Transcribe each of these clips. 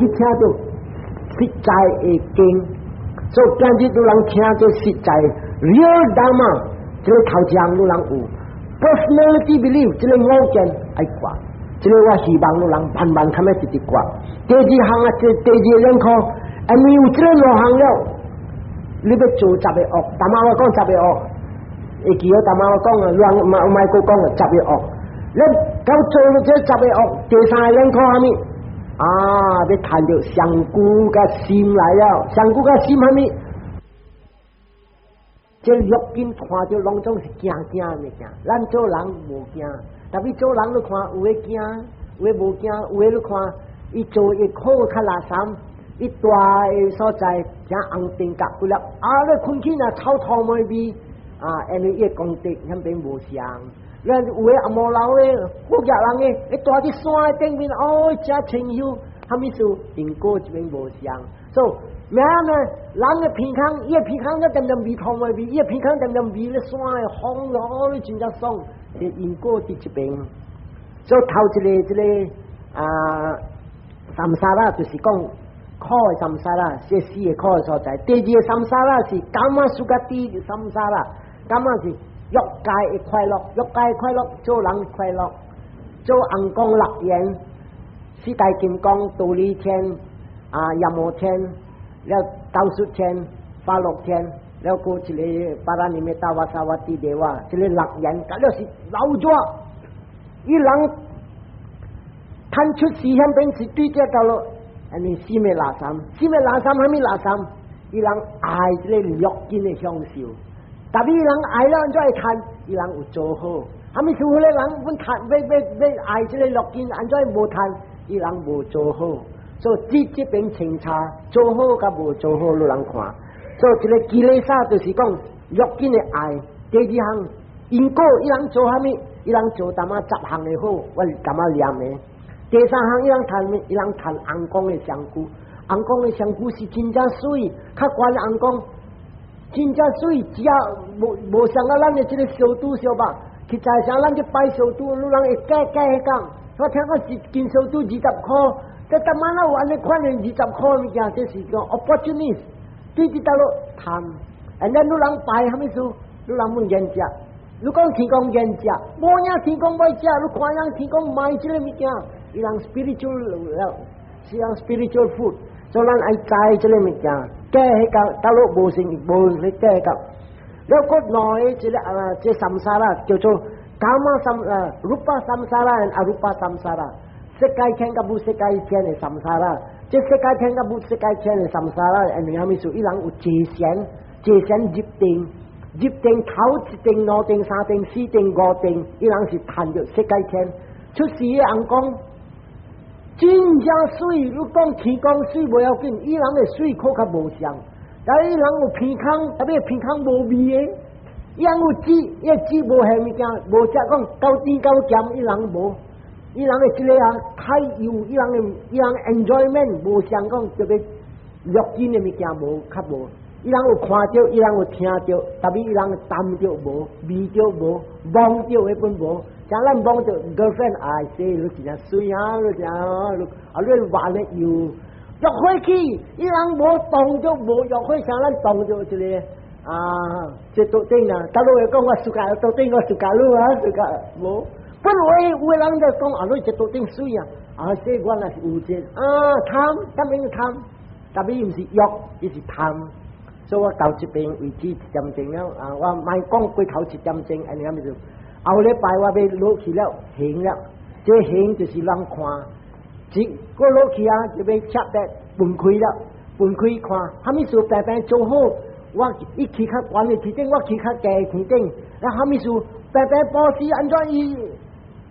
去聽著實在的經。所以今日予人聽著實在 real dharma，這个頭一項予人有 personality belief，這个我見愛割，這个我希望予人慢慢較欲直直割。第二項啊，這第二個兩科，因為有這个兩項了，你欲做十个惡，頭仔我講十個惡，會記得頭仔我講啊，亂莫莫閣講啊，十個惡，你到做了這十個惡，第三个兩科啥物？啊，欲趁著上古佮心來了，上古佮心啥物？這欲境看著攏總是驚驚的物件，咱做人無驚，特別做人你看有的驚，有的無驚，有的你看伊做伊好較垃圾，伊蹛的所在誠紅燈角幾粒，啊！你困起若臭塗毛味，啊，因為伊的功德遐邊無相。咱有的阿摩老的好額人的，伊蹛佇山的頂面，哦，誠清幽，啥物事因果這邊無相。所以咩呢？人的鼻孔，伊的鼻孔一點點味塗毛味，伊的鼻孔點點味咧山的風哦，你真正爽。這因果佇這邊。所以頭一个這个啊，samsara 就是講苦的 samsara，這四个苦的所在。第二个 samsara 是 kama sugati samsara，kama 是欲界的快樂，欲界的快樂做人快樂，做尪公六緣，四大金剛、忉利天、啊夜摩天，了兜率天、化樂天，了閣一个 Paranimmita Vasavatti Deva，這个六緣，佮了是老咗，伊人趁出世遐邊是對這到咯，按呢四面垃圾，四面垃圾啥物垃圾？伊人愛這个欲境的享受，特別伊人愛了按怎會趁？伊人有做好，啥物事彼个人阮趁欲欲欲愛這个欲境，按怎會無趁？伊人無做好，所以這這邊清查做好佮無做好，予人看。所以這个 kilesa 就是講欲境的愛。第二項因果，伊人做啥物？伊人做淡仔十項的好，我是淡仔念的。第三項伊人趁物？伊人趁尪公的身軀，尪公的身軀是真正媠，較懸尪公真正媠，只要無無像啊咱的這个燒豬燒肉，去在啥咱去拜燒豬，予人會計計彼講。我聽講一斤燒豬20箍，這逐擺哪有按呢款的20箍物件？這是講 opportunist，對佇倒落貪。and then 予人拜啥物事？予人問緣食，你講天公緣食，無影天公欲食，你看人天公賣這个物件，伊人 spiritual 是人 spiritual food，所以咱愛知這个物件，計彼個倒落無成無去計較。了閣兩个這个啊，這 samsara 叫做 kama sam 啊，rupa samsara arupa samsara，色界天佮無色界天的 samsara，這色界天佮無色界天的 samsara，因為啥物事？伊人有坐禪，坐禪入定，入定頭一定、兩定、三定、四定、五定，伊人是趁著色界天。出世的尪公真正媠，你講天公媠無要緊，伊人的媠可較無相，但伊人有鼻孔，特別鼻孔無味的。伊人有舌，伊个舌無彼物件，無食講夠甜夠鹹，伊人無。伊人的這个啊太油，伊人的伊人 enjoyment 無相講特別欲境的物件無較無。伊人有看著，伊人有聽著，特別伊人聞著無，味著無，摸著彼本無。像咱摸著 girlfriend 啊，說你真正媠啊，你真你啊你玩的油，欲火起，伊人無動著無欲火，像咱動著一个。啊，這桌頂啊，大陸會講我 suka 桌頂我 suka 你啊，suka 無。不過有的人就講啊，你這桌頂媠啊，啊，這我若是有這啊貪，當然貪，特別毋是欲，伊是貪。所以我到這邊為止一點鐘了啊，我莫講過頭一點鐘，按呢物事。後禮拜我欲落去了，行了，這行就是人看，一個落去啊，就欲切得分開了，分開看，啥物事平平做好。我伊去較懸的天頂，我去較低的天頂。啊，啥物事平平布施按怎伊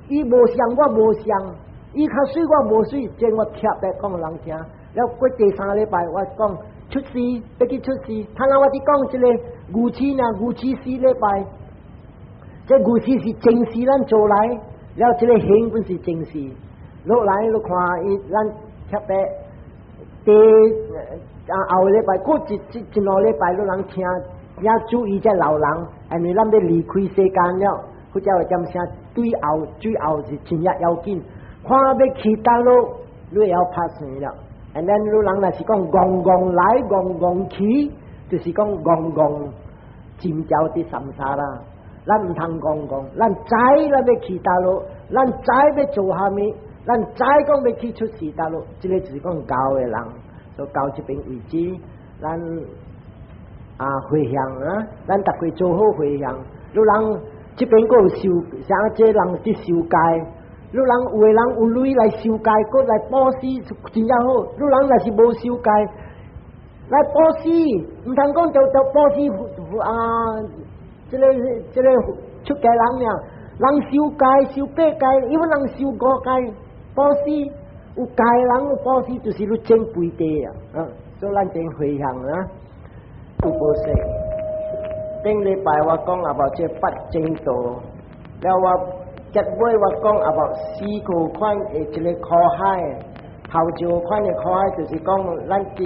伊無相，我無相，伊較媠我無媠，這我特別講人聽。了過第三禮拜我講出世，欲去出世。頭先我佇講這個牛市呢，牛市四禮拜，這牛市是前世咱做來，了這個行本是前世。落來你看伊咱特別第啊後禮拜過一一一兩禮拜，予人聽，也注意這老人，因為咱欲離開世間了，或者會點聲對後最後是真正要緊。看欲去佗落，你會曉拍生了。And then 汝人若是講戇戇來戇戇去，就是講戇戇浸掉佇 samsara。咱毋通戇戇，咱知咱欲去佗落，咱知欲做啥物，咱知講欲去出世佗落，這个就是講𠢕的人。所以到這邊為止，咱啊迴向啊，咱逐家做好迴向。汝人這邊閣有受，像這人佇受戒，汝人有的人有鐳來受戒，閣來布施，真正好。汝人若是無受戒，來布施，毋通講就就布施啊！這个出家人爾，人受戒受八戒，因為人受五戒，布施有戒人有布施，就是你種肥地啊！啊，所以咱種迴向啊，有布施。頂禮拜我講 about 這八正道，了我結尾我講 about 四個款的一个苦海，頭一個款的苦海就是講咱佇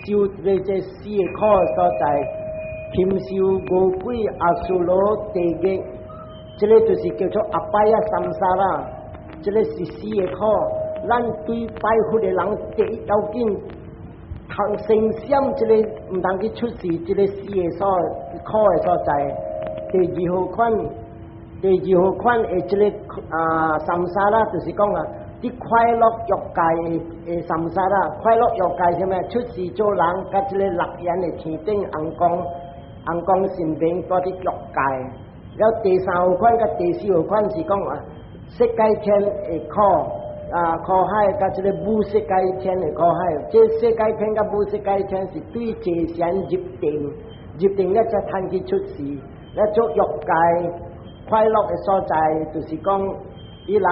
受這四个苦的所在，貧受餓鬼阿修羅地獄，這个就是叫做 apāya saṃsāra，這个是四个苦。咱對拜佛的人第一要緊，通先閃這个毋通去出世，這个四个所苦的所在。第二號款，第二號款的這个啊 saṃsāra，就是講啊，佇快樂欲界的 saṃsāra，快樂欲界啥物？出世做人，佮這个六緣的天頂尪公、尪公神明蹛佇欲界。了第三號款佮第四號款是講啊，色界天的苦啊，苦海佮這个無色界天的苦海。這色界天佮無色界天是對坐禪入定，入定了才通去出世。了做欲界快樂的所在，就是講伊人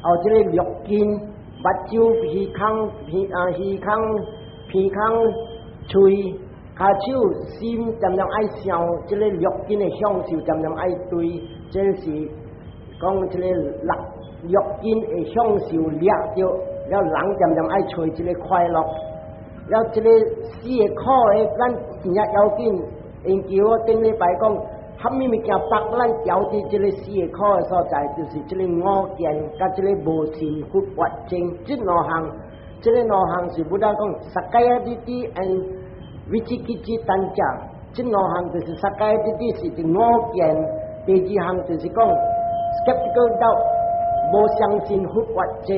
哦，這个六根、目睭、耳孔、鼻啊耳孔、鼻孔、喙、跤手、心，恬恬愛想，這个六根的享受，恬恬愛對，這是講這个六六根的享受掠著，了人恬恬愛揣這个快樂，了這个四个苦的，咱真正要緊。研究我頂禮拜講，啥物物件縛咱牢佇這个四个苦的所在，就是這个我見佮這个無信佛法證，這兩項，這个兩項是 Buddha 講，sakkāyadiṭṭhi and vicikicchā，這兩項就是 sakkāyadiṭṭhi 是佇我見，第二項就是講 skeptical doubt，無相信佛法證，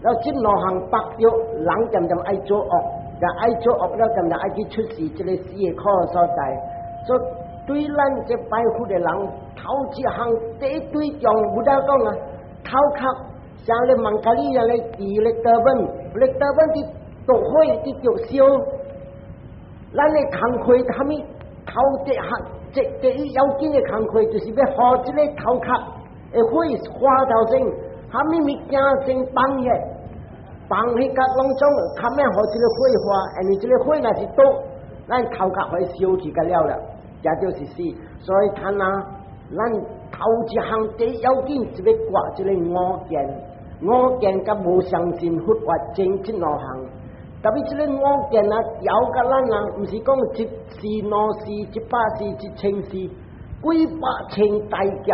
了這兩項縛著人漸漸愛做惡，若愛做惡了，漸漸愛去出世這个四个苦的所在。所以對咱這拜佛的人，頭一項第一對象，Buddha 講啊，頭殼像咧孟加里人咧，佇咧 turban，咧 turban 佇著火佇著燒，咱的工課啥物頭一項，這第一要緊的工課，就是欲予這个頭殼的火化頭先，啥物物件先放起，放彼個攏總較免予這个火化，因為這个火若是毒，咱頭殼會燒去個了了，這就是死。所以睇啊，咱頭一項第一要緊，就欲割這个我見，我見佮無相信佛法證這兩項。特別這个我見啊，牢佮咱人，毋是講一世、兩世、100世、1000世、幾百千大劫，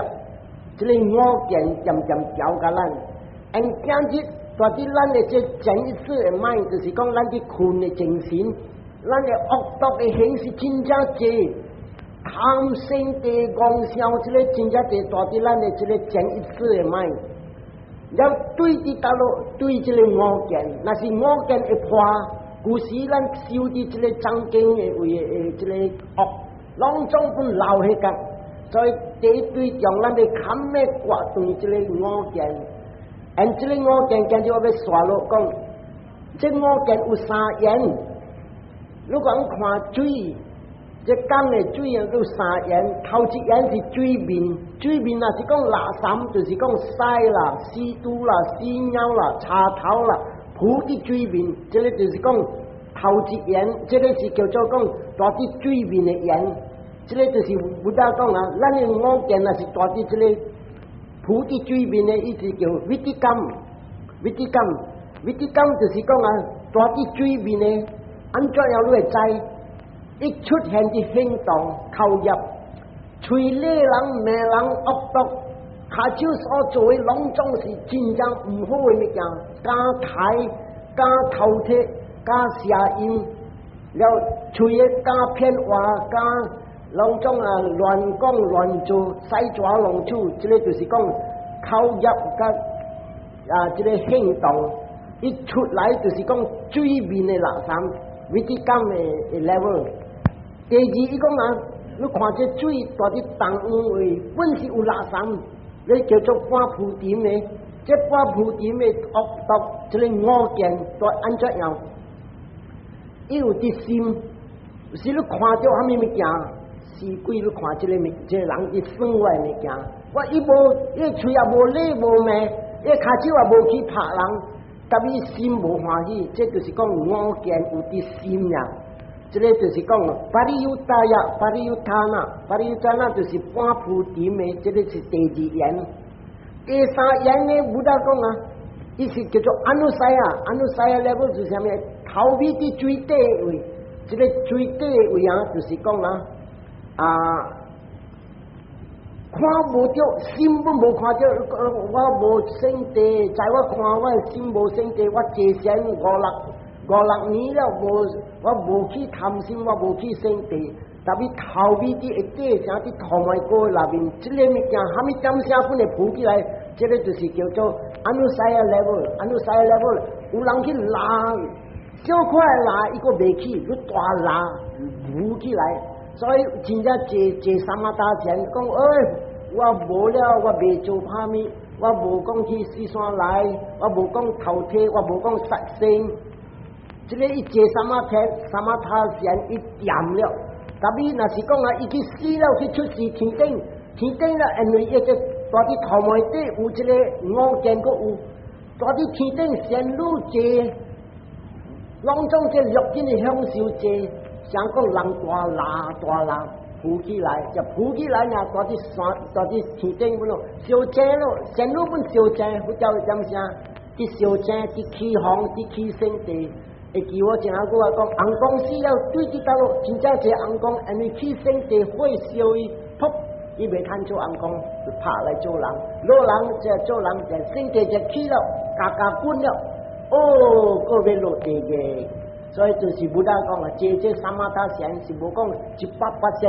這个我見漸漸牢佮咱。因今日蹛佇咱的這潛意識的 mind，就是講咱佇睏的精神，咱的惡毒的形式真正濟，貪嗔痴妄想，這个真正濟蹛佇咱的這個潛意識的 mind。了對佇佗落，對這個我見，若是我見會破，舊時咱修佇這個藏經的位的這個惡，攏總本留彼個。所以第一對象，咱欲較欲割斷這個我見。按這個我見，今日我欲紲落講，這我見有三緣。如果講看水，這江的水啊有三緣，頭一緣是水面，水面若是講垃圾，就是講屎啦、屎肚啦、屎尿啦、柴頭啦，浮佇水面，這个就是講頭一緣，這个是叫做講蹛佇水面的緣。這个就是 Buddha 講啊，咱的我見若是蹛佇這个浮佇水面的，伊是叫 vitakkaṃ，vitakkaṃ，vitakkaṃ 就是講啊，蹛佇水面的，按怎樣你會知？一出現佇行動口業，喙禮人、罵人、惡毒，跤手所做的攏總是真正毋好的物件，敢刣、敢偷竊，敢邪淫，了喙的敢騙話，敢攏總啊亂講亂做，使蛇弄手，這个就是講口業佮啊這个行動，伊出來就是講水面的垃圾，為啲咁的 level。第二，伊講啊，你看這水蹛佇東方位，本是有垃圾，你叫做半浮沉的，這半浮沉的惡毒，這个我見都按怎樣？伊有啲心，是你看著啥物物件，死鬼你看這个物，這个人伊算我的物件，我伊無，伊喙也無禮無罵，伊跤手也無去拍人，但伊心無歡喜，這就是講我見有啲心呀。這个就是講 pariyuttaya，pariyutthana，pariyutthana 就是半浮沉的，這个是第二緣。第三緣呢，Buddha 講啊，伊是叫做 anusaya，anusaya level 就是啥物？頭尾佇水底位，這个水底位啊，就是講啊，啊，看無著，心本無看著，我無聖地，在我看我的心無聖地，我坐禪五六年了，無我無去貪心，我無去聖地，特別頭尾佇一底聲佇塗眉膏內面，這个物件，蝦米點聲本會浮起來，這个就是叫做 anusaya level，anusaya level，有人去拉，小可拉，伊閣袂起，你大拉浮起來，所以真正坐坐 samatha 禪，講欸，我無了，我袂做蝦米，我無講去四山來，我無講偷提，我無講殺生。這个伊坐 samatha，samatha 禪伊掂了，特別若是講啊，伊去死了去出世天頂，天頂了，因為伊個蹛佇塗眉底有這个我見閣有，蹛佇天頂仙女坐，攏總這六根的享受坐，像講人大拉大拉浮起來，就浮起來呢，蹛佇山，蹛佇天頂本咯，燒井咯，仙女本燒井，佛教點聲？佇燒井，佇起風，佇起聖地。會記我前仔久啊講，尪公死了對佇倒落，真正一個尪公，因為起聖地火燒伊，噗，伊袂堪做尪公，就拍來做人，老人就做人，就聖地就起了，加加滾了，哦，閣欲落地獄。所以就是 Buddha 講啊，坐這 samatha 禪是無講100%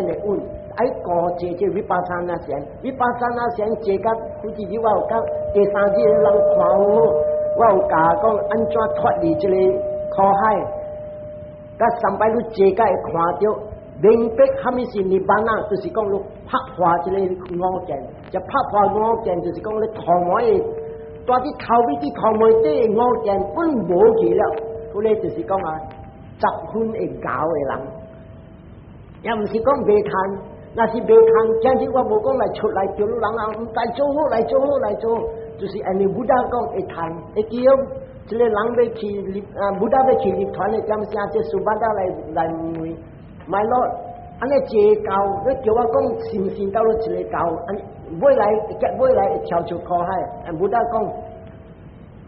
的穩，愛顧坐這 vipassana 禪，vipassana 禪坐甲好似你我有講，第三日人看好好，我有教講按怎脫離這个苦海，佮三擺你坐甲會看著，明白蝦米是 nibbana，就是講你拍破這个我見，就拍破我見，就是講你塗眉的，蹛佇頭尾佇塗眉底的我見本無去了，嗰个就是講啊，十分會𠢕的人，也毋是講袂趁，若是袂趁，今日我無講來出來叫你人啊，毋知做好來做好來做，就是因為 Buddha 講會趁會叫，這个人欲去入啊，Buddha 欲去入團的點聲，這 Subhadda 來來問，My Lord，按呢坐轎，你叫我講是毋是到了一个轎，按尾來結尾來會跳出苦海，啊，Buddha 講，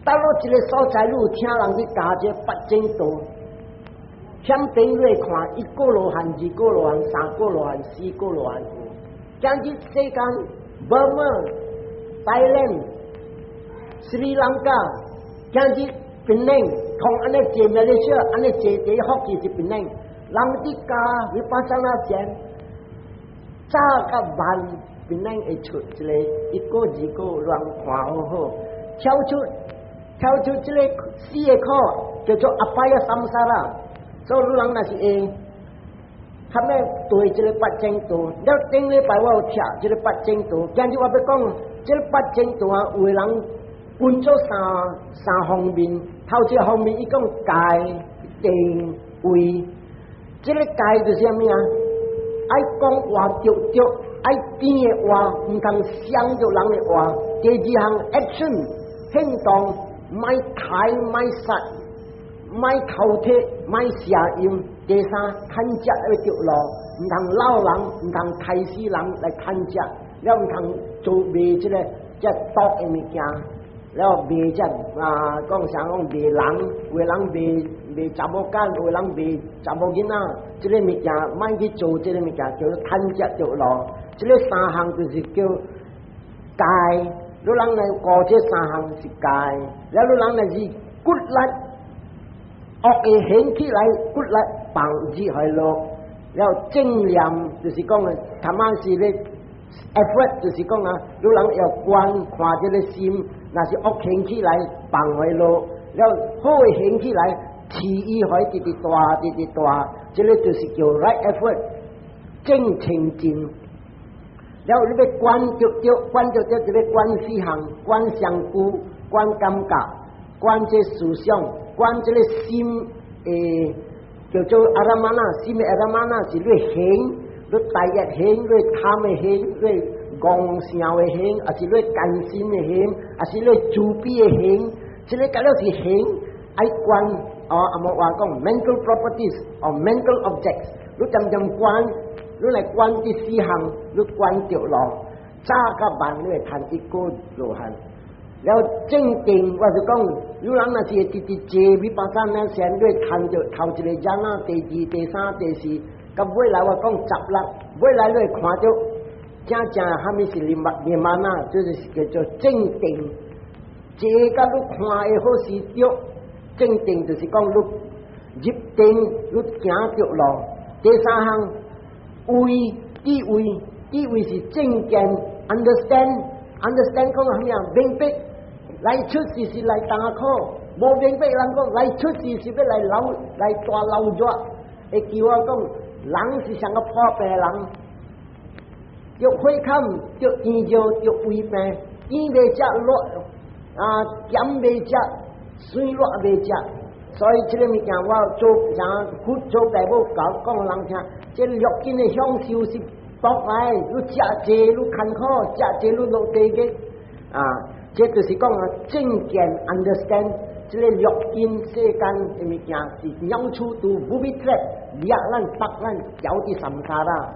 到了一个所在，你有聽人去教這八正道。響頂你看，一果羅漢、二果羅漢、三果羅漢、四果羅漢有。今日世間，Burma、Thailand、斯里蘭卡，今日檳城，同按呢坐馬來西亞，按呢坐第福建是檳城，人佇教 vipassana 禪，早佮慢檳城會出一个一果二果，人看好好，跳出跳出這个四个苦，叫做 apaya samsara。所以你人若是會，啥物對這个八正道，了頂禮拜我有聽這个八正道，今日我欲講這个八正道啊，有的人分做三三方面，頭一個方面伊講戒定慧，這个戒就是啥物啊？愛講話著著，愛甜的話，毋通傷著人的話。第二項 action 行動，莫刣莫殺。莫偷提，莫邪淫。第三，趁食欲著路，毋通摎人，毋通刣死人來趁食，了毋通做賣這个這毒的物件，了賣這啊講啥講賣人，有的人賣賣查某囝，有的人賣查某囡仔，這个物件莫去做，這个物件叫做趁食著路。這个三項就是叫戒，你人來過這三項是戒，了你人若是骨力。惡的行起來，骨力放入去落，了正念就是講啊，他媽是咧 effort，就是講啊，有人要觀看這个心，若是惡行起來放回落，了好的行起來，持伊可以直直大，直直大，這个就是叫 right effort，正清淨。了你欲觀著著，觀著著就欲觀四項，觀相顧，觀感覺，觀這思想，觀這个心，叫做 ārammaṇa，心的 ārammaṇa 是你行，你大業行，你貪的行，你戇想的行，抑是你甘心的行，抑是你慈悲的行，這个計了是行，愛觀哦，阿摩話講 mental properties or mental objects，你漸漸觀。你來觀這四項，你觀著咯，早甲晚你會趁一個羅漢。了正定，我是講，有人若是會直直坐 vipassana 先，你會趁著頭一個 jhāna，第二、第三、第四，到尾來我講十六，尾來你會看著正正蝦米是 nirvana，就是叫做正定。坐甲你看會好是著，正定就是講你入定，你行著路。第三項。慧智慧，智慧是正見，understand，understand 講啥物啊？明白來出世是來擔苦，無明白人講來出世是欲來老來大老熱。會記我講，人是像個破病人，著血坎，著炎熱，著胃病，甜袂食辣啊，鹹袂食，酸辣袂食。所以這个物件我做像佛做爸母教講人聽。這六根的享受是毒來，你食濟愈艱苦，食濟愈落地獄啊！這就是講啊，正見 understand 這个六根世間的物件是鳥鼠都 booby trap，掠咱縛咱掉佇 saṃsāra。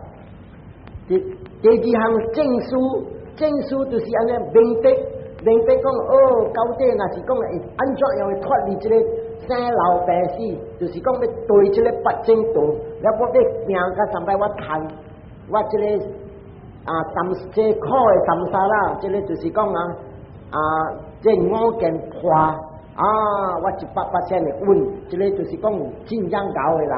第二項正思，正思就是按呢明白，明白講哦，到底若是講會按怎樣會脫離這个生老病死，就是講欲對這个八正道，了我欲行到三擺我趁，我這个啊三這苦的 saṃsāra，這个就是講啊，這五見破啊，我100%的穩，這个就是講真正𠢕的人。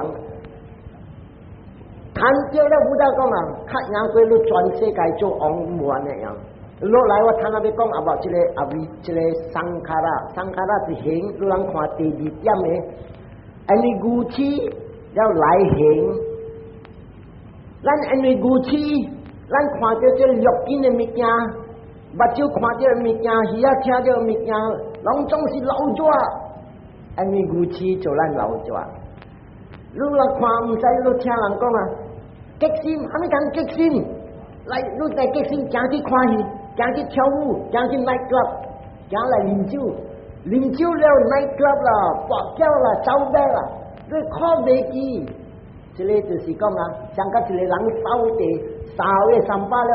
趁著了，佛陀講啊，較贏過你全世界做王無按呢樣。落來我頭仔欲講啊，無這个啊為這个 saṅkhāra，saṅkhāra 是行，你人看第二點的，因為愚癡了來行，咱因為愚癡，咱看著這六根的物件，目睭看著的物件，耳仔聽著的物件，攏總是流熱，因為愚癡做咱流熱。你若看毋知，你聽人講啊，激心，啥物通激心？來，你來激心，行去看戲，行去跳舞，行去 night club，行來啉酒，啉酒了 night club 啦，跋筊啦，走馬啦，你看袂記。這个就是講啊，像甲一個人掃地，掃个三把了，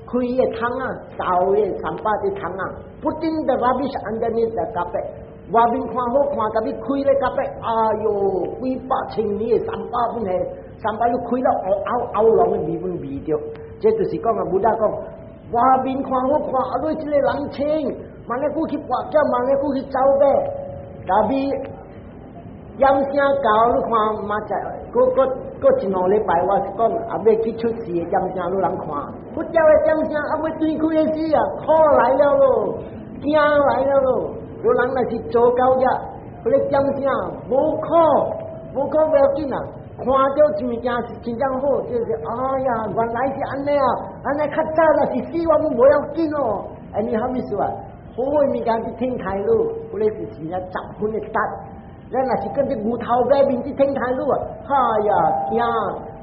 開个窗啊，掃个三把的窗啊，putting the rubbish underneath the carpet。外面看好看，共你開咧 carpet，哎喲，幾百千年的三百本係，三百你開了烏拗拗龍的味本味著，這就是講啊，佛陀講，外面看好看，啊，你這个人清，萬呢久去跋筊，萬呢久去走馬，但係點聲到，你看嘛在，閣閣閣一兩禮拜，我是講啊，欲去出世的點聲，你人看，佛教的點聲啊，欲斷氣的死啊，苦來了囉，驚來了囉。有人若是做到遮，彼个點聲無苦，無苦無要緊啊！看著一物件是真正好，就是哎呀，原來是按呢啊！按呢較早若是死我攏無要緊哦。按呢啥物事啊？好的物件佇天台路，彼个是真正十分的值。咱若是跟佇牛頭馬面佇天台路啊，哈呀驚！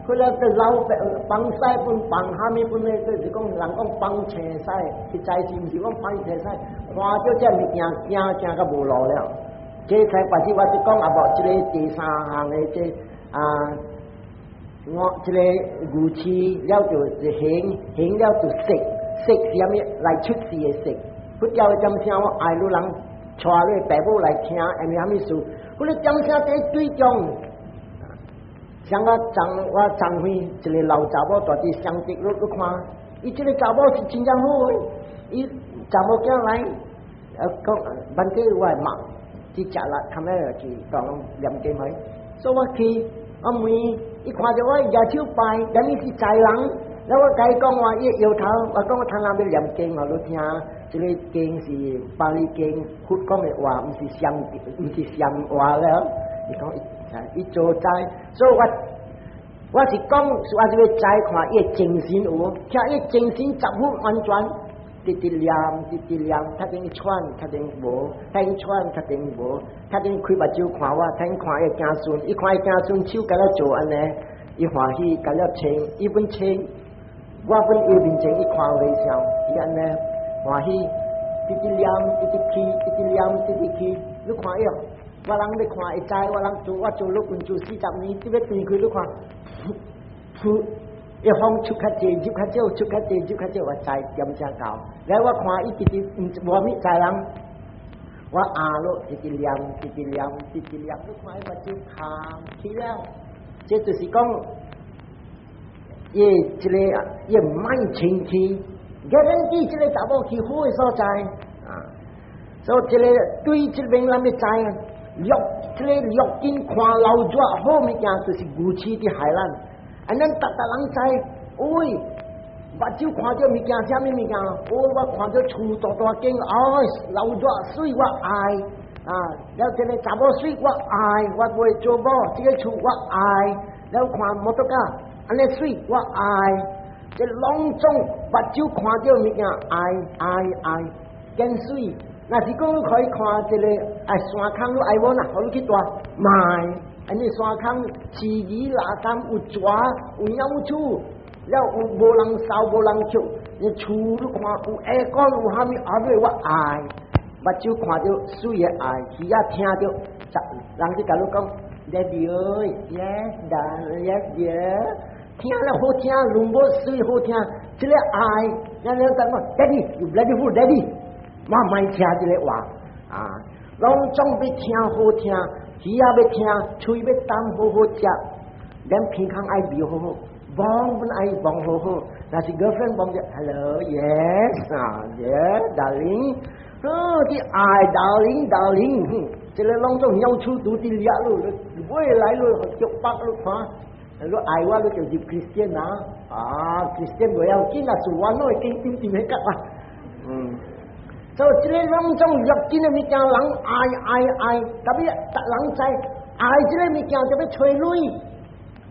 彼个個老放屎分放蝦米分咧，就是講人講放青屎，實在是毋是講放青屎，看著這物件驚驚甲無路了。這才把這我是講啊，無這个第三項的這啊，我這个愚癡了就是行，行了就識，識是啥物來出世的識。佛教的點聲我愛汝人帶你爸母來聽，因為啥物事？彼个點聲佇對中。像我張我張輝一个老查某蹛佇雙德，你你看，伊這个查某是真正好的，伊查某囝來，講萬計我的媽。去食力，他們去講念經去。所以我去，我問伊看著我舉手拜，敢伊是知人。แล้ว我共伊講話，伊搖頭，我講我頭先欲念經，予你聽。這个經是巴利經，佛講的話，毋是上，毋是上話了。伊講伊做知，所以我我是講，我是欲知看伊的精神有無，聽伊精神十分完全，直直念，直直念，較頂喘，較頂無，較頂喘，較頂無，較頂開目睭看我，較頂看伊子孫，伊看伊子孫手共了做按呢，伊歡喜共了穿，伊本穿，我本伊面前伊看微笑，伊按呢歡喜，直直念，直直去，直直念，直直去，你看伊，我人欲看會知，我人做我做陸軍做40年，這欲斷開你看，噗，一風出較濟，入較少，出較濟，入較少，我知點正到。來我看伊直直毋無物知人，我壓落直直念，直直念，直直念，你看伊目睭空去了。這就是講，伊這个伊mind清氣，guarantee 這个查某去好的所在啊。所以這个對這邊咱欲知啊，六這个六根看流熱好物件，就是愚痴佇害咱。啊，咱逐逐人知，喂，目睭看著物件，啥物物件？哦，我看著厝大大間，哦，流熱水我愛啊，了這个查某水我愛，我袂做某，這个厝我愛，了看摩托車，按呢水我愛，這攏總目睭看著物件愛愛愛，見水。若是講你可以看這个啊山空，你愛無啦？予你去蹛，莫。按呢山空飼魚垃圾有蛇有鳥鼠，了有無人掃無人捡，你厝你看有 aircon 有啥物後尾我愛，目睭看著水的愛，耳仔聽著，人就共你講，Daddy 哎，Yes darling，Yes dear，聽了好聽，攏無水好聽，這个愛，咱咱講，Daddy，You bloody fool，Daddy，我莫聽這个話啊，攏總欲聽好聽。耳仔欲聽，喙欲啖好好食，連鼻孔愛瞄好好，望本愛望好好。若是 girlfriend 望著，hello，yes 啊，yeah，darling，哦，啲愛 darling，darling，這个攏總鳥鼠拄佇掠你，尾來你腳北你看，你愛我你就入 Christian 啊，啊，Christian 袂要緊啊，是我攏會緊點點彼角啊，嗯。所以這个攏總欲見的物件，人愛愛愛，特別逐人知愛這个物件就欲揣鐳，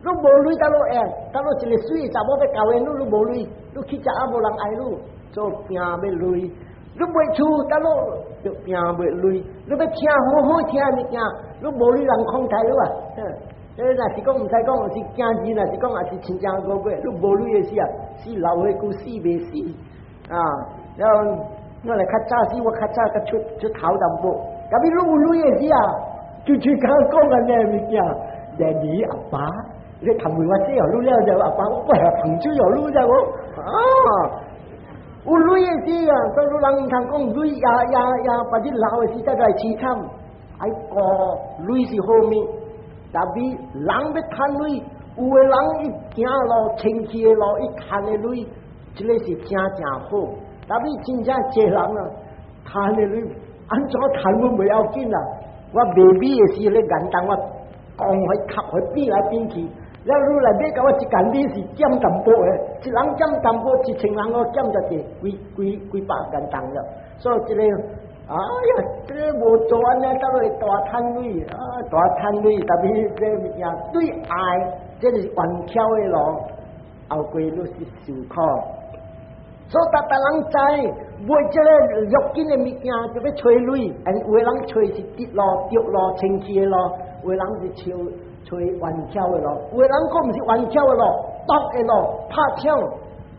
你無鐳倒落會，倒落一个水查某欲交緣你，你無鐳，你去食啊無人愛你，所以拼欲鐳，你賣厝倒落就拼欲鐳，你欲聽好好聽的物件，你無鐳人空台你啊，這若是講毋使講是囝兒，若是講也是親情哥哥，你無鐳的時啊，死老歲久死袂死啊，然後。我來較早時，我較早較出出頭淡薄，特別你有鐳的時啊，就去講講按呢物件，爹哋阿爸，你談問我這有鐳了就阿爸，我係朋友有鐳就我啊，有鐳的時啊，所以人毋通講鐳呀呀呀，把你老的時才來淒慘，愛顧鐳是好物，特別人欲趁鐳，有的人伊行路清氣的路，伊趁的鐳，這个是誠誠好。特別真正濟人啊，趁的鐳按怎趁阮袂要緊啦。我賣米的時咧，簡單我講去吸去變來變去，了你來買共我一斤米是減淡薄的，一人減淡薄，1000人我減就濟幾幾幾百斤重了。所以這个，哎呀，這个無做按呢，倒落大趁鐳啊，大趁鐳，特別這个物件對愛，這是冤巧的路，後過你是受苦。所以逐逐人知，買這个欲見的物件就欲揣鐳，有的人揣是直路、著路、清氣的路，有的人是揣揣冤巧的路，有的人閣毋是冤巧的路，毒的路，拍槍、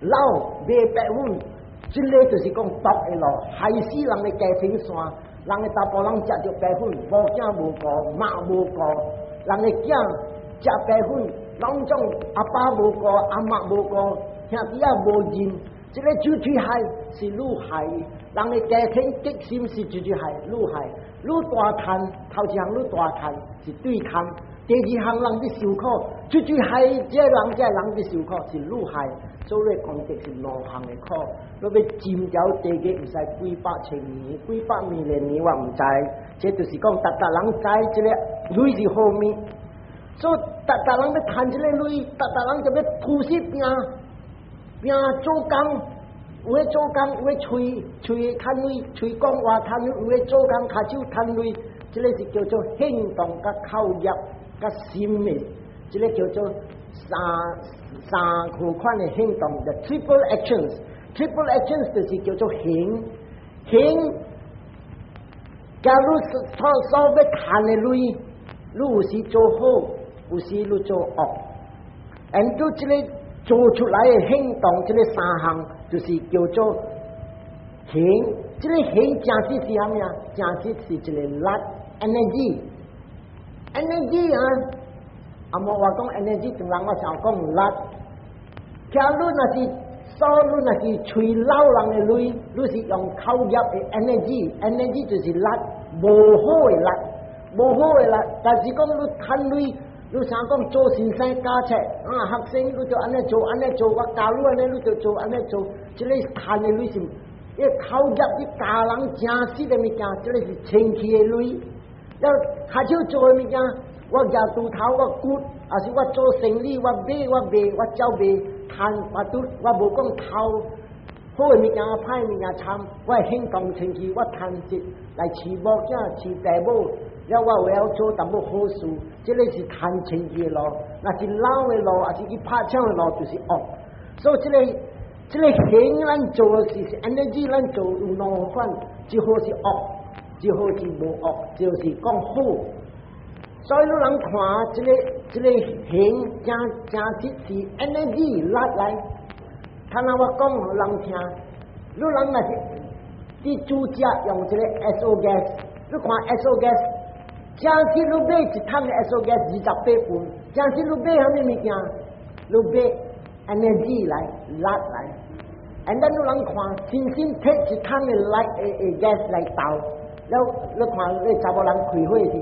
老賣白粉，這个就是講毒的路，害死人的家庭線，人的查埔人食著白粉，無囝無顧，媽無顧，人的囝食白粉，攏總阿爸無顧，阿媽無顧，兄弟仔無認。這个主體害是愈害，人的家庭激心是直接害，愈害，愈大趁，頭一項愈大趁是對空，第二項人佇受苦，出去害這個人，這個人欲受苦，是你害，所以功德是兩項的苦。你欲浸掉地獄，毋使幾百千年、幾百萬年，我毋知。這就是講，逐逐人知這個鐳是好物，所以逐逐人欲趁這個鐳，逐逐人就欲吐死拼拼做工，有的做工，有的喙喙趁鐳，喙講話趁鐳，有的做工跤手趁鐳，這個是叫做行動佮口業佮心的，這個叫做三三款的行動，the triple actions。triple actions 就是叫做行行。假如所所欲趁的鐳，你有時做好，有時你做惡，and 都這個做出來的行動，這個三項就是叫做行。這個行誠實是啥物啊？誠實是一個力 energy，energy 啊，啊無話講 energy，就人我想講力。假如若是所你若是喙撈人的鐳，你是用口業的 energy，energy 就是力，無好的力，無好的力。但是講你趁鐳，你想講做先生教冊啊，學生你就按呢做，按呢做，我教你按呢，你就做按呢做。這個趁的鐳是，伊口業去教人誠實的物件，這個是清氣的鐳。了跤手做的物件，我舉鋤頭，我骨，抑是我做生意，我買我賣，我照賣。趁我都我無講偷好的物件，歹物件參，我行動清氣，我趁錢來飼某囝、飼爸母，了我會曉做淡薄好事，這個是趁清氣的路。若是老的路，抑是去拍槍的路，就是惡。所以這個這個行咱做的是 energy，咱做有兩款，一號是惡，一號是無惡，就是講好。所以你人看這個這個行誠誠實是 energy 力來，看下我講予人聽，你人若是佇煮食用這個 SO gas，你看 SO gas，誠實你買一桶的 SO gas 28份，誠實你買啥物物件？你買 energy 來力來，and then 你人看，先先提一桶的力的 gas 來倒，了你看你查某人開火時。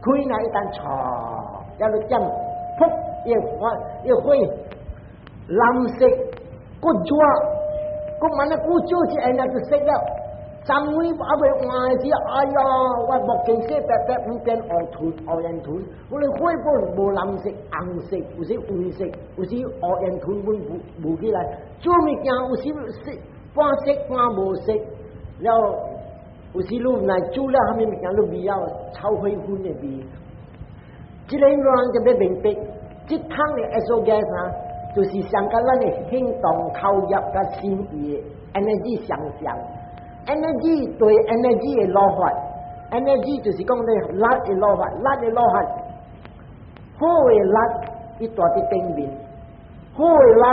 開那一旦唰，了你點，噗，伊火伊火藍色，閣熱，閣慢啊久照一下就熄了。昨昏還未換的時，哎呀，我目鏡洗白白，變烏團烏煙團。我咧火本無藍色、紅色，有時黃色，有時烏煙團本霧霧起來。做物件有時色半色半無色，了。有時你來煮了啥物物件，你味曉炒火粉的味。這個人就欲明白，這桶的 SO gas 啊，就是相佮咱的行動、口業佮心意的 energy 相像。energy 對 energy 的落法，energy 就是講你力的落法，力的落法，好的力伊蹛佇頂面，好的力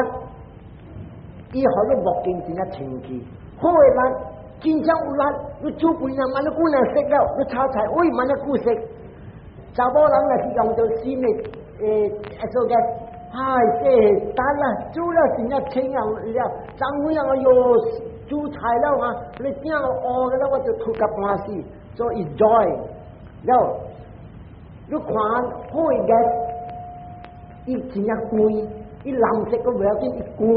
伊予你目鏡真正清氣，好的力。真正有力，你煮飯啊，慢仔久若熟了，你炒菜，喂，慢仔久熟。查某人若是用著新的SO gas，唉，這等啦，煮了真正清啊了，昨昏啊，哎喲，煮菜了啊，你鼎烏的了，我就吐甲半死，所以 joy 了，你看好的 gas，伊真正光，伊藍色閣袂要緊，伊光，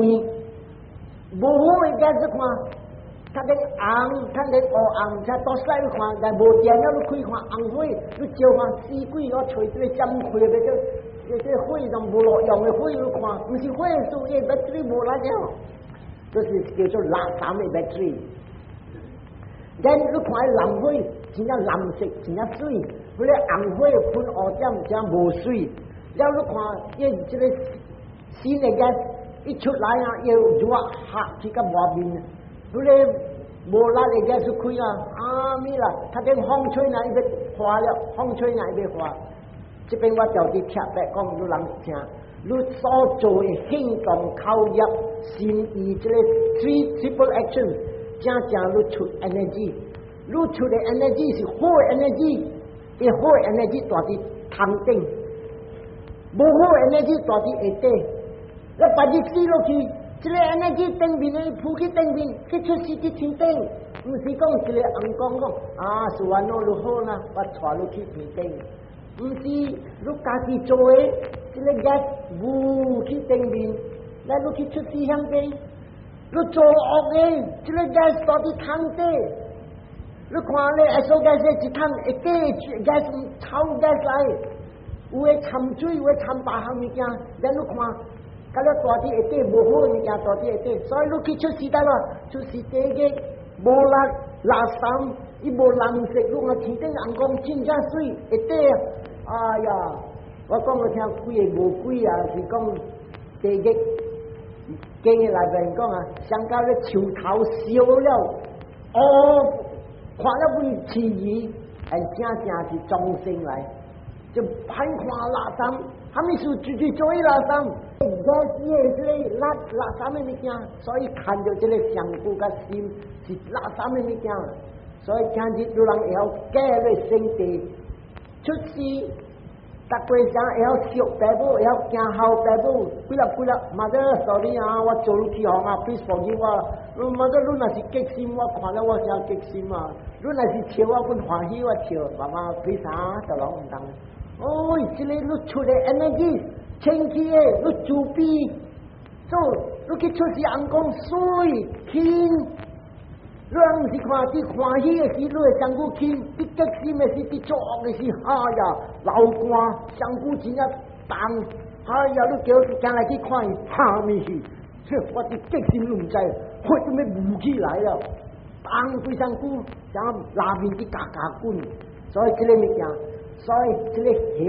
無好的 gas 你看。較咧紅，較咧烏紅，才多使你看，但無電了，你開看紅火，你照看死鬼，我揣這個針開的，這這火攏無路用的火，你看，毋是火樹葉 battery 無力了，這是叫做垃圾的 battery。then 你看藍火，真正藍色，真正媠，彼個紅火噴烏點，真無媠。了你看，伊這個新的 gas 一出來啊，又熱嚇去到外面。彼個無力的 gas 開啊，啊咪啦，較緊風吹若伊欲化了，風吹若伊欲化。這邊我就佇特別講予人聽，你所做的行動、口業、心意，這個 three triple action，正正你出 energy，你出的 energy 是好的 energy，伊好的 energy 蹛佇頭頂，無好的 energy 蹛佇下底，你別日死落去。這個 energy 頂面的浮去頂面，去出世佇天頂，毋是講一個尪公講啊，是安怎就好啦，我帶你去天頂，毋是你家己做的。這个 gas 霧去頂面，來你去出世響邊，你做惡的，這个 gas 蹛佇窗底，你看咧，esophagus 一桶會底 gas 臭 gas 來，有的摻水，有的摻別項物件，咱你看，佮了蹛佇下底無好的物件蹛佇下底，所以你去出世得咯，出世地獄無力垃圾，伊無藍色，你看天頂紅光真正媠，下底哎呀！我講你聽，幾个餓鬼啊，是講地獄經的內面講啊，上到咧樹頭燒了，哦，看了阮遲疑，哎，正正是眾生來，就歹看垃圾，啥物事直直做伊垃圾，我只的這个垃垃圾的物件，所以看著這个身軀佮心是垃圾的物件，所以今日有人會曉假咧生地出世。逐過程會曉惜爸母，會曉行孝爸母，幾粒幾粒，mother sorry 啊，我做你去予啊，please forgive 我。mother 你若是激心，我看了我誠激心啊。你若是笑我，阮歡喜我笑。媽媽 please 啊，就攏毋通。哦，這个你出的 energy 清氣的，你慈悲，做你去出世翁講媠輕。你人毋是看佇歡喜的時，你會身軀輕；佇激心的時，佇作惡的時，哎呀，流汗，身軀真正重。哎呀，你叫伊行來去看伊，哈物事？我佇激心你毋知，火都欲冒起來了，重規身軀，像拉麵佇加加滾。所以這个物件，所以這个行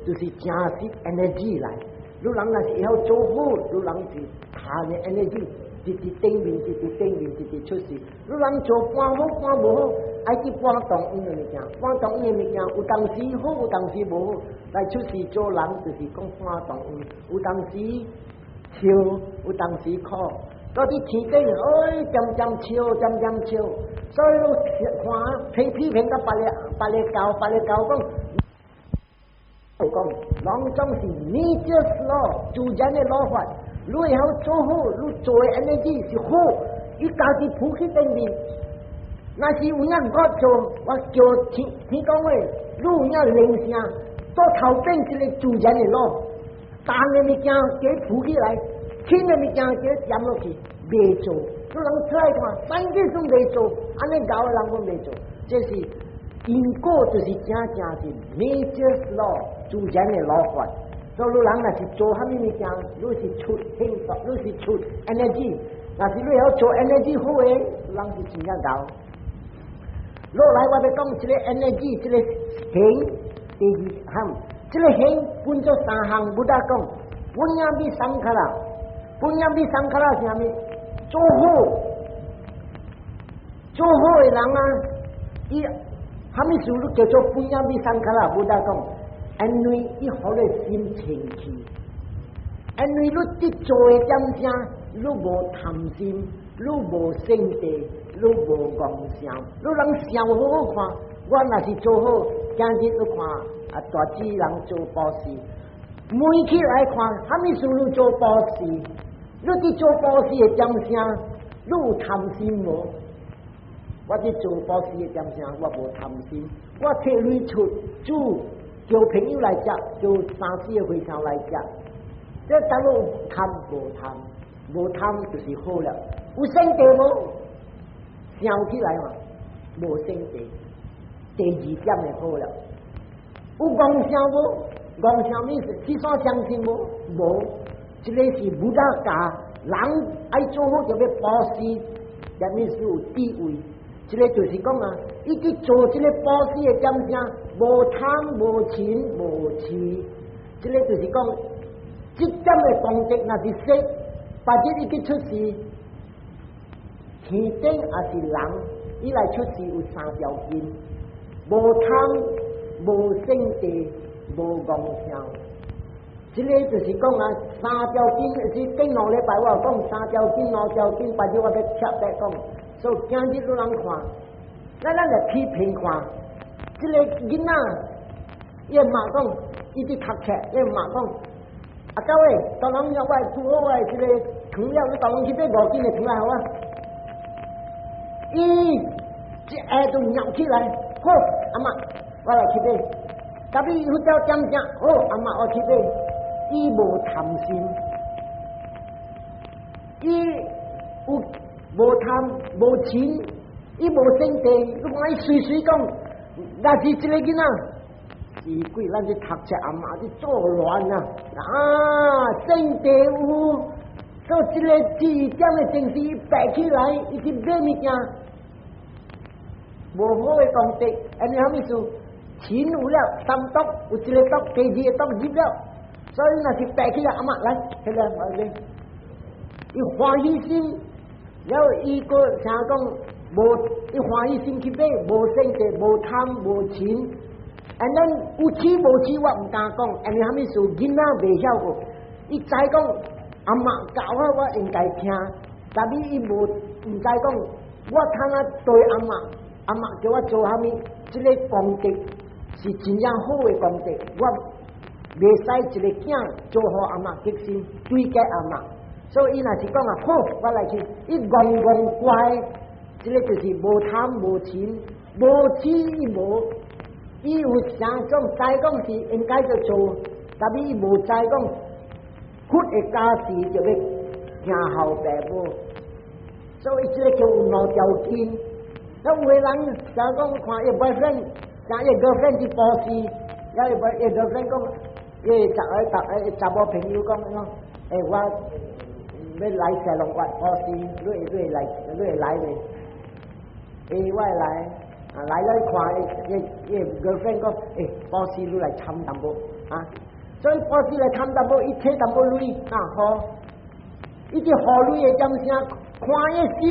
就是誠實 energy 來。你人若是會曉做好，你人是趁的 energy。直直頂面，直直頂面，直直出世。你人做半好半無好，愛去半當因的物件，半當因的物件有當時好，有當時無好。來出世做人就是講半當因，有當時笑，有當時苦。到佇天頂，哎，漸漸笑，漸漸笑。所以你看，批批評甲別个別个教，別个教講，講，攏總是 nature's law，自然的律法。你會曉做好，你做的 energy 是好，伊家己浮去頂面。若是有影我做，我叫天天講話，你有影靈性，到頭變一个自然的路，重的物件給浮起來，輕的物件給減落去，袂做。你人出來看，反正都袂做，按呢𠢕的人攏袂做，這是因果，就是正正是 nature's law，自然的律法。所以你人若是做啥物物件，你是出幸福，你是出 energy。若是你曉做 energy 好的，人是真正𠢕。落來我欲講這个 energy，這个行第二項，這个行分做三項，Buddha 講，puññabhi saṅkhāra，puññabhi saṅkhāra 是啥物？做好，做好的人啊，伊啥物事你叫做 puññabhi saṅkhāra？Buddha 講，因為伊予你心清氣，因為你佇做的點聲，你無貪心，你無嗔地，你無戇想，你人想好好看，我若是做好，今日你看啊，大智人做布施，問起來看，啥物事你做布施？你佇做布施的點聲，你有貪心無？我佇做布施的點聲，我無貪心，我提鐳出煮。叫朋友來食，叫三四个和尚來食，這當有貪無貪？無貪就是好了。有嗔地無？想起來嘛，無嗔地。第二點就好了。有戇想無？戇想意思，去煞相信無？無。這个是 Buddha 教人愛做好就欲布施，啥物是有智慧。這个就是講啊，伊去做這个布施的點聲，無貪無嗔無痴，這个就是講，這點的功德若是說，別日伊去出世，天頂抑是人，伊來出世有三條件：無貪、無嗔地、無戇想。這个就是講啊，三條件是頂兩禮拜我有講三條件、兩條件，別日我欲特別講。所以今日你人看，咱來批評看，這个囡仔，伊媽講，伊佇讀冊，伊媽講，阿狗欸，當人我煮好我的這个糖了，你逐人去買5斤的糖來予我。伊一下就尿起來，好，阿媽，我來去買。特別有條點聲，好，阿媽我去買。伊無貪心，伊有無貪無嗔，伊無生地，你講伊隨隨講，若是一個囡仔，是鬼，咱去讀冊阿媽去作亂啊！啊，聖地有，所以這個這一點的精神白起來，伊去買物件，無好的功德，按呢啥物事？錢有了，三毒有一個毒，第二個毒入了，所以若是白起來，阿媽來，彼個我來，伊歡喜心，了伊閣啥講無，伊歡喜心去買，無生氣，無貪無嗔，and then 有痴無痴我毋敢講，因為啥物事囡仔袂曉過，伊知講阿媽教我，我應該聽，但是伊無毋知講，我通啊對阿媽，阿媽叫我做啥物，這個功德是真正好的功德，我袂使一個囝做予阿媽激心，對過阿媽，所以伊若是講啊好，我來去，伊戇戇乖，這個就是無貪無嗔，無痴伊無，伊有啥種知講是應該就做，但是伊無知講佛的教示就欲聽候父母，所以這個叫有兩條筋。那有的人想講看伊 boyfriend，像伊 girlfriend 去布施，了伊 girlfriend 講，伊十個十個查某朋友講講，欸，我欲來雪隆灣布施，你會來，你會來未？欸，我會來，啊來了看伊伊 girlfriend 講，欸，布施你來參淡薄啊，所以布施來參淡薄，伊提淡薄鐳啊好，伊去予鐳的點聲，看伊心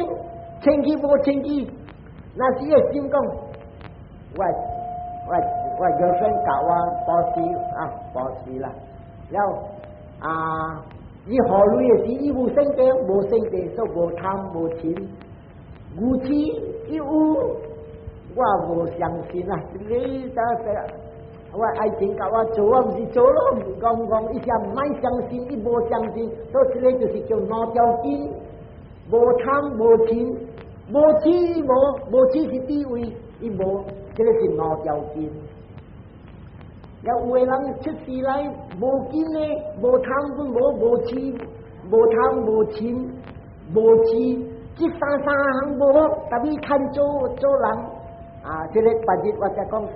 清氣無清氣，若是伊心講，我 girlfriend 教我布施啊，布施啦，了啊，伊予鐳的時，伊無生地，無生地，所以無貪無嗔，無痴伊有，我無相信啊！你這我愛情教我做，我毋是做咯，講講伊啥毋愛相信，伊無相信，所以這個就是叫兩條筋，無貪無嗔，無痴伊無，無痴是智慧，伊無，這個是兩條筋。有的人出世來無筋的，無貪無無痴，無貪無嗔無痴，這三三項無，但伊趁做做人啊！這個別日我才講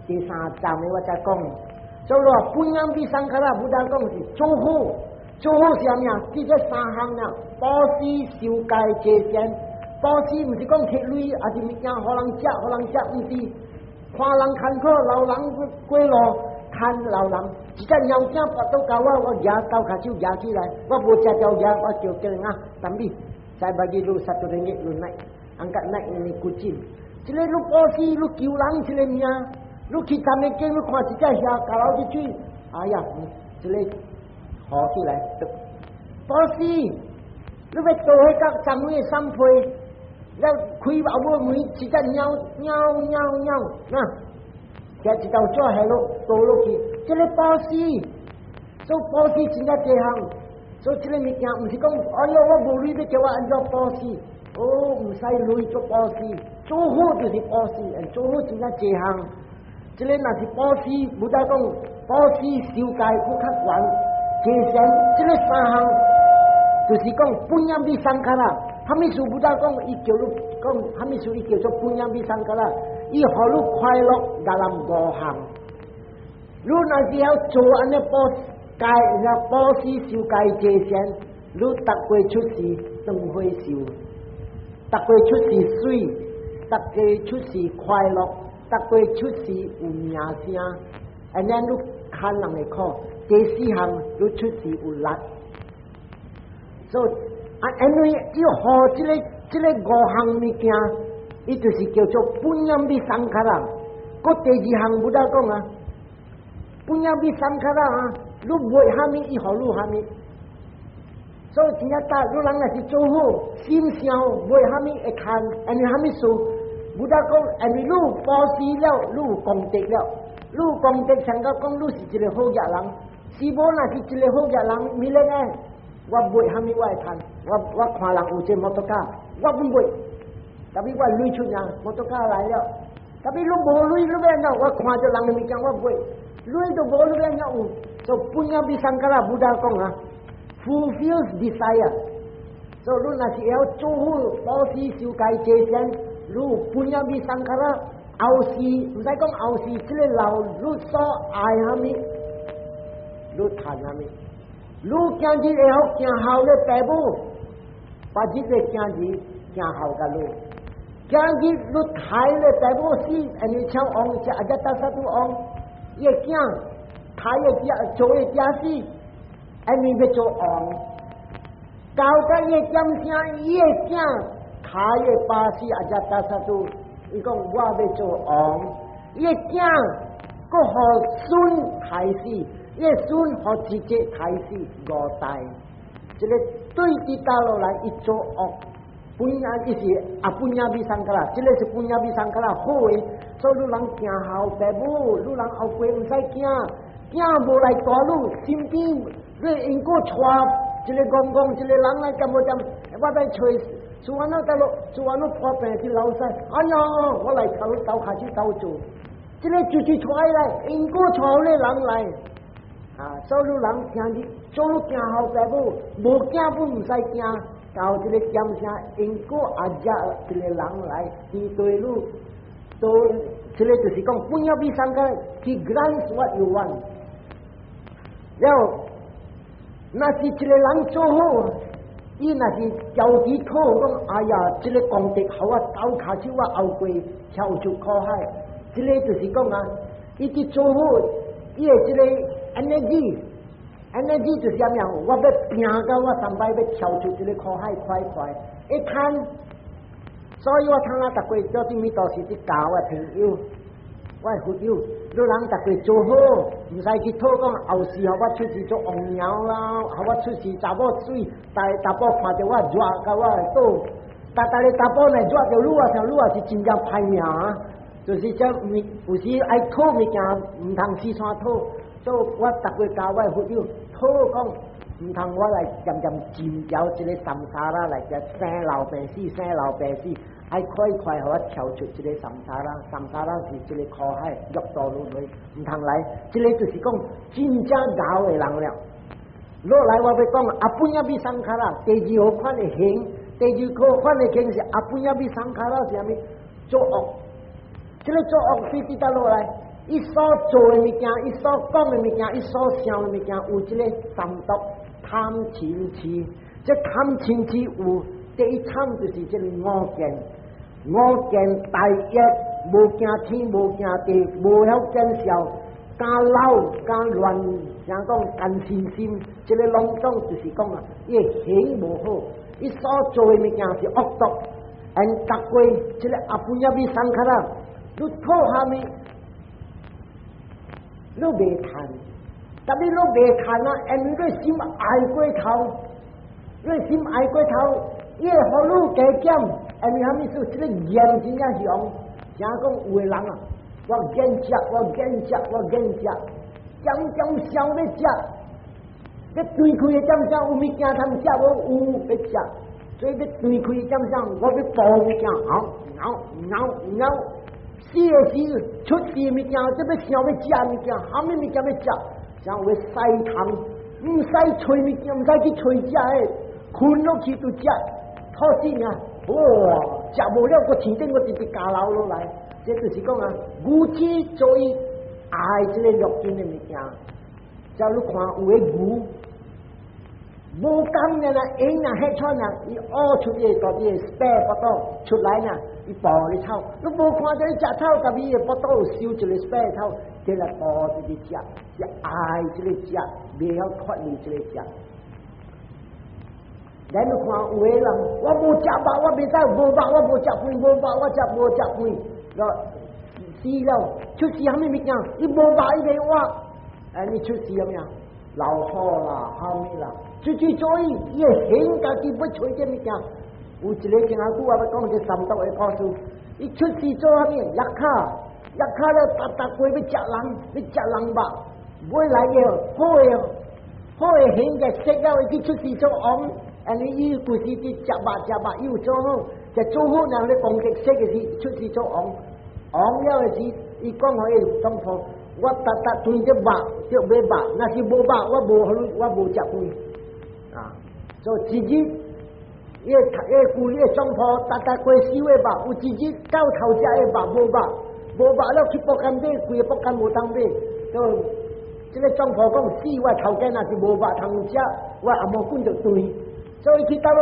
第三站的我才講，所以話 puñña 比桑卡啦，Buddha 講是做好，做好是啥物啊？這個三項啊，布施、受戒、結善。布施毋是講提鐳，抑是物件予人食，予人食，毋是。看人艱苦，老人過路，牽老人，一隻貓仔跋倒共我，我舉斗跤手舉起來，我無食條舉，我就叫人啊，ambil， saya bagi lu 1 ringgit lu naik, angkat naik ini kucing。這個你布施，你救人這個命，你去站的景，你看一隻蝦咬落去水，哎呀，這個好起來，布施，你欲倒彼個髒的衫被，了開後尾門，一隻貓貓貓貓，那舉一道紙下落倒落去，這個布施，做布施真正濟項，所以這個物件毋是講，哎喲，我無鐳欲叫我按怎布施，哦，毋使鐳做布施，做好就是布施，做好真正濟項。這個若是布施，Buddha 講布施受戒閣較懸，結善，這個三項就是講 puñña 比桑卡啦。啥物事 Buddha 講，伊叫你講啥物事，伊叫做 puñña 比桑卡啦，伊予你快樂達人五項。你若是曉做按呢布戒，那布施受戒結善，你逐過出世斷火壽，逐過出世媠，逐過出世快樂，逐過出世有名聲，按呢你牽人的苦。第四項你出世有力。所以啊，因為伊予這個五項物件，伊就是叫做 puñña 比桑卡啦。閣第二項 Buddha 講啊，puñña 比桑卡啦啊，你買啥物，伊予你啥物。所以真正大，你人若是做好，心善，買啥物會趁，因為啥物事？Buddha 講，因為你布施了，你有功德了，你有功德，像甲講你是一個好額人。是無若是一個好額人，咪咧呢？我買啥物我會趁，我看人有這摩托卡，我毋買，但是我鐳出爾摩托卡來了，特別你無鐳，你欲按怎？我看著人的物件，我買，鐳都無，你欲按怎有？So puññabhisaṅkhāra，Buddha 講啊，fulfills desire。So 你若是會曉做好布施受戒戒善，你 puññabhisaṅkhāra 後世毋使講後世，這个老你所愛啥物，你趁啥物？你今日會曉行孝咧爸母，別日咧今日行孝共你。今日你刣咧爸母死，因為像王只阿只大沙都王，伊的囝刣的囝做的囝死，因為欲做王。到甲伊的點聲，伊的囝刣的爸死阿只大沙都，伊講我欲做王，伊的囝閣予孫刣死，伊的孫予姐姐刣死五代，這个對佇倒落來，伊做惡。puñña 伊是 apuññabhisaṅkhāra，這个是 puññabhisaṅkhāra 好的，所以你人行孝爸母，你人後輩毋使驚，驚無來帶你身邊，你因果帶一个公公一个人來敢無點，我欲揣厝安怎得咯？厝安怎破病去老師，哎呀，我來頭鬥下去鬥做，這个就是帶來因果帶個人來，啊，所以你人聽你做你行孝爸母，無驚本毋使驚。到這个點聲，因果阿只一个人來，伊對你，都這个就是講，puññabhisaṅkhāra，he grants what you want。了，若是一个人做好，伊若是交底討講，哎呀，這个功德予我鬥跤手我後過跳出苦海，這个就是講啊，伊佇做好，伊的這个 energy。energy 就是啥物？我欲拼到我三擺欲跳出這个苦海快快，一趁，所以我通啊，逐過做啥物都是佇教我朋友，我的佛友，你人逐個做好，毋使去討講後世予我出世做王鳥啦，予我出世查某媠，但查甫看著我熱甲我會倒，逐逐个查甫若熱著你，我想你也是真正歹命啊！就是這物有時愛討物件，毋通四散討，所以我逐個教我的佛友。討講，毋通我來漸漸進入這个 saṃsāra 來只生老病死，生老病死，愛快快予我跳出這个 saṃsāra，saṃsāra 是這个苦海，六道輪迴，毋通來，這个就是講真正𠢕的人了。落來我欲講 apuññabhisaṅkhāra，第二號款的行，第二個款的行是 apuññabhisaṅkhāra 是啥物？做惡，這个做惡對佇倒落來。伊所做的物件，伊所講的物件，伊所想的物件，有這个三毒貪嗔癡。這貪嗔癡有第一貪就是這个我見，我見大欲，無驚天，無驚地，無曉見笑，敢老敢亂，像講貪嗔心，這个攏總就是講啊，伊行無好，伊所做的物件是惡毒，and 逐過這个 apuññabhisaṅkhāra，你討啥物？你袂趁，特別你袂趁啊，因為你心愛過頭，你心愛過頭，伊會予你加減，因為啥物事？這个念真正強，像講有的人啊，我願食，我願食，我願食，點點想欲食，欲斷氣的點聲有物件通食無？有欲食，所以欲斷氣點聲，我欲補物件，咬咬咬咬。死的時出事物件，這欲想欲食物件，啥物物件欲食，像有的西糖，毋使揣物件，毋使去揣食的，睏落去就食，吐死爾，哇！食無了，閣天頂閣直直加流落來，這就是講啊，牛痴做伊愛這个六根的物件，叫你看有的牛，無工的啦，閒啊，彼串啊，伊挖出伊大啲 spare 腹肚出來呢。伊抱咧草，你無看著伊食草，共伊的腹肚有收一个 spare 草，這來抱這個食，是愛這個食，袂曉脫離這個食。咱你看有的人，我無食肉，我袂使無肉，我無食飯，無肉我食無食飯，了死了，出事啥物物件？伊無肉伊袂活，哎，你出事啥物啊？老虎啦，啥物啦？出去做伊，伊會顯家己欲揣這物件。有一个前仔久我欲講這三毒的故事，伊出世做啥物？Yakkha，yakkha 咧，逐逐過欲食人，欲食人肉，尾來個好的好的顯個食了，伊去出世做王，按呢伊舊時佇食肉食肉，伊有做好，食做好，人咧攻擊食的是出世做王。王了的時，伊講予伊總鋪，我逐逐對著肉，著欲肉，若是無肉，我無予你，我無食飯。啊，所以一日，伊個伊個舊個總鋪，逐逐過燒的肉，有一日到頭食的肉無肉，無肉了去博間買，規个博間無通買，所以這个總鋪講死我頭家若是無肉通食，我阿毛棍就斷。所以去到咯，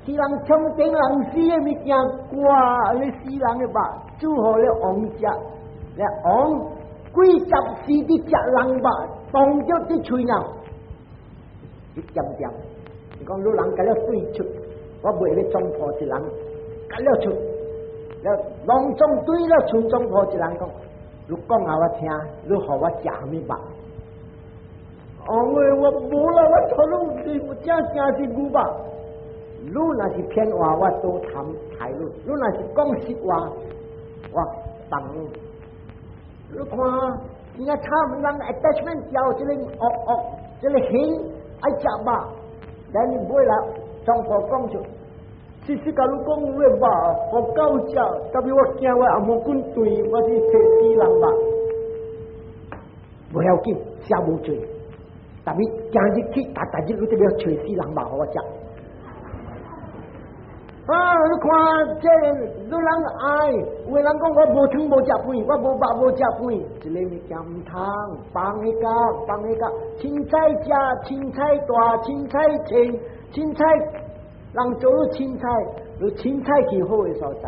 去人衝頂人死的物件，掛咧死人的肉，煮予咧王食，咧王幾十時佇食人肉，當著佇喙爾，一點點。伊講你人共了對出，我袂咧總鋪一人，共了出，了攏總對了賰總鋪一人講，你講予我聽，你予我食啥物肉？哦，我我無啦，我頭路是正正是牛肉。你若是騙話，我都談抬你；你若是講實話，我放你。你看，真正慘，人 attachment 掉這個惡惡，這個形愛食肉，但你尾來總鋪講出，其實共你講有的肉，予狗食，特別我驚我阿毛棍斷，我去揣死人肉，無要緊，寫無罪。特別今日去，逐逐日你都欲揣死人肉予我食。啊！你看這個，你人愛，有的人講我無湯無食飯，我無肉無食飯，這个物件毋通，放彼個，放彼個，凊彩食，凊彩大，凊彩穿，凊彩人做你凊彩，你凊彩去好的所在，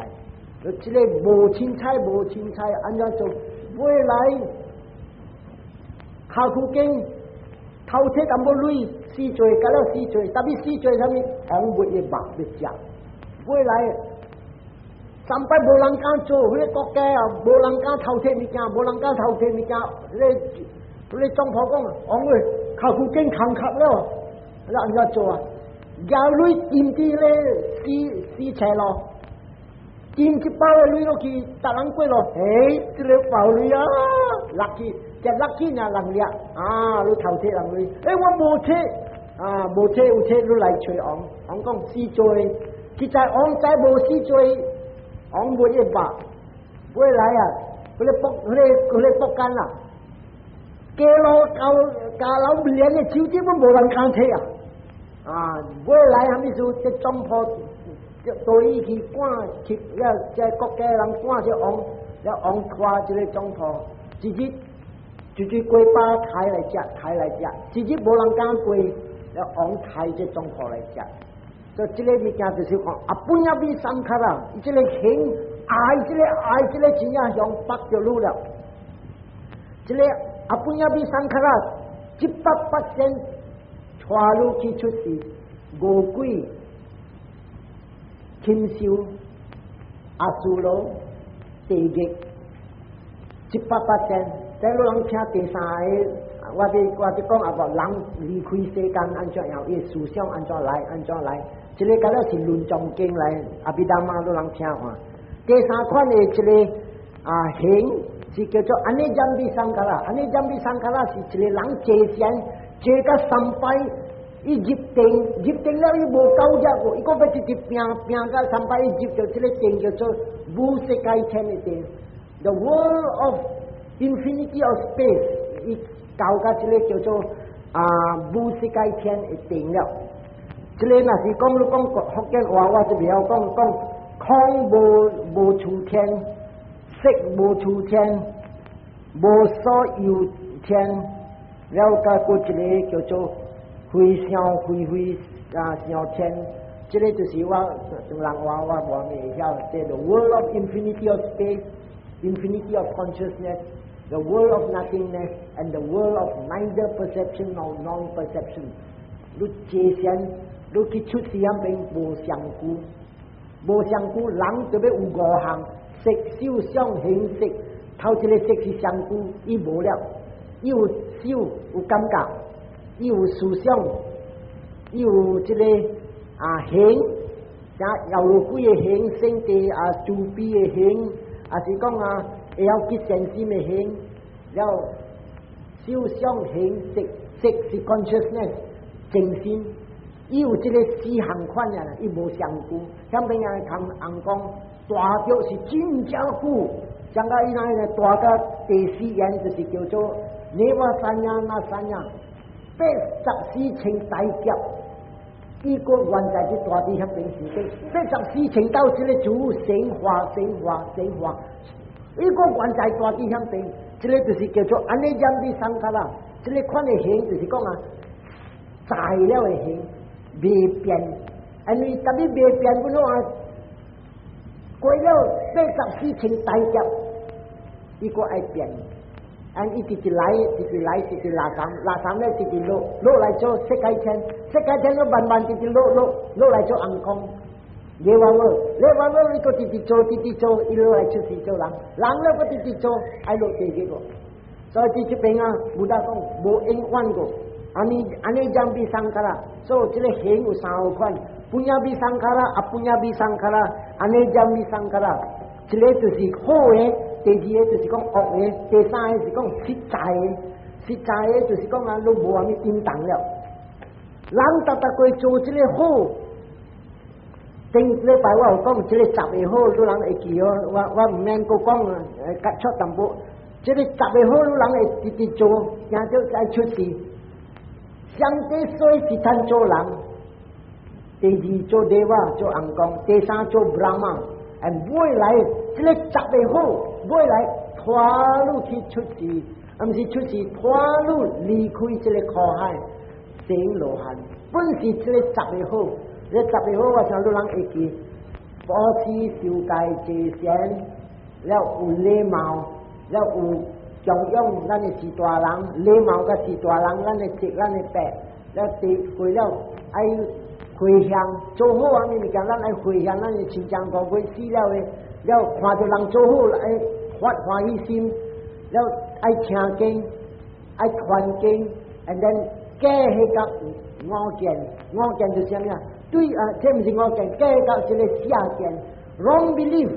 你這个無凊彩無凊彩，按怎做？未來跤趺經偷提淡薄鐳，死罪，共了死罪，特別死罪啥物？王買的肉欲食。尾來三擺無人敢做，彼个國家啊，無人敢偷提物件，無人敢偷提物件。彼个彼个總鋪講，王喂，跤趺經空殼了，你按怎做啊？舉鐳金佇咧死死車路，金一包的鐳落去，逐人過路，欸，這个包鐳啊，落去，食落去爾人掠，啊，你偷提人鐳，欸，我無提，啊，無提有提，你來揣王，王講死罪。實在王知無死罪，王袂一肉，尾來啊，彼个卜，彼个彼个卜干啦，街路到家樓連的手指都無人敢提啊！啊，尾來啥物事？這總鋪對伊去趕去了，這國家人趕這王，了王拖這个總鋪，一日一日雞巴抬來食，抬來食，一日無人敢過，了王抬這總鋪來食。所以這个物件就是講啊，apuññabhi saṅkhāra，伊這个形愛這个愛這个真正像縛著你了。這个 apuññabhi saṅkhāra，100%帶你去出世，餓鬼、禽獸、阿修羅、地獄，100%。這你攏聽第三个，我佇講啊，無人離開世間按怎樣，伊思想按怎來，按怎來。這个敢若是論藏經來，阿毗達摩都人聽看。第三款的這个啊行是叫做 anejamphi saṅkhāra，anejamphi saṅkhāra 是一个人坐禪坐甲三擺，伊入定入定了伊無夠只，伊閣欲直直拚拚甲三擺，伊入著這个定叫做無色界天的定，The world of infinity of space，伊到甲這个叫做啊無色界天的定了。這个若是講你講福建話，我就袂曉講講空無無處天，色無處天，無所有天，了佮閣一个叫做非想非非啊想天，這个就是我唐人話我無會曉，這個 world of infinity of space, infinity of consciousness, the world of nothingness, and the world of neither perception nor non-perception。你坐禪，你去出世遐邊無相顧，無相顧，人就欲有五項，色、受、想、行、識。頭一个色是相顧，伊無了，伊有受有感覺，伊有思想，伊有這个啊行，像有幾个行，勝地啊慈悲的行，還是講啊會曉結善心的行，了受想行識，識是 consciousness 精神，伊有這个四項款啊，伊無相顧，遐邊啊通人講大著是真正久。將個伊那個大個第四緣就是叫做內瓦三亞那三亞，84千大劫，伊個原在佇大地遐邊時間，八十四千到這個主神化神化神化，伊個原在大地遐邊，這個就是叫做按呢占比 saṅkhāra，這個款的行就是講啊，在了的行未變，因為特別未變本來啊，過了八十四千大劫，伊個愛變。按伊直直來，直直來，直直垃圾，垃圾咧直直落，落來做色界天，色界天都慢慢直直落落落來做尪公。你話我，你話我，你閣直直做，直直做，伊落來出世做人，人咧閣直直做，愛落地獄個。所以佇這邊啊，Buddha 講無永遠個，按呢按呢占比 saṅkhāra，所以這個行有三個款，puññabhi saṅkhāra，apuññabhi saṅkhāra，anejjambi saṅkhāra，一個就是好的。第二個就是講惡的，第三個是講實在的，實在的就是講啊，攏無啥物叮當了。人逐逐過做這個好，頂禮拜我有講這個十個好，你人會記哦。我毋免閣講啊，割出淡薄。這個十個好，你人會直直做，驚著愛出事。上帝所以是趁做人，第二做地王做尪公，第三做 Brahma。哎，未來這個十個好，未來拖你去出世，毋是出世拖你離開這個苦海，成羅漢。本是這個十個好，這十個好我想你人會記，布施受戒濟善，了有禮貌，了有供養咱的序大人，禮貌佮序大人，咱的侄咱的伯，了第過了愛回向做好啥物物件，咱愛回向咱的親像五鬼死了的，了看著人做好，愛發歡喜心，了愛聽經，愛傳經，and then 假彼個我見，我見就是啥物啊？對啊，這毋是我見，假到這個邪見，wrong belief，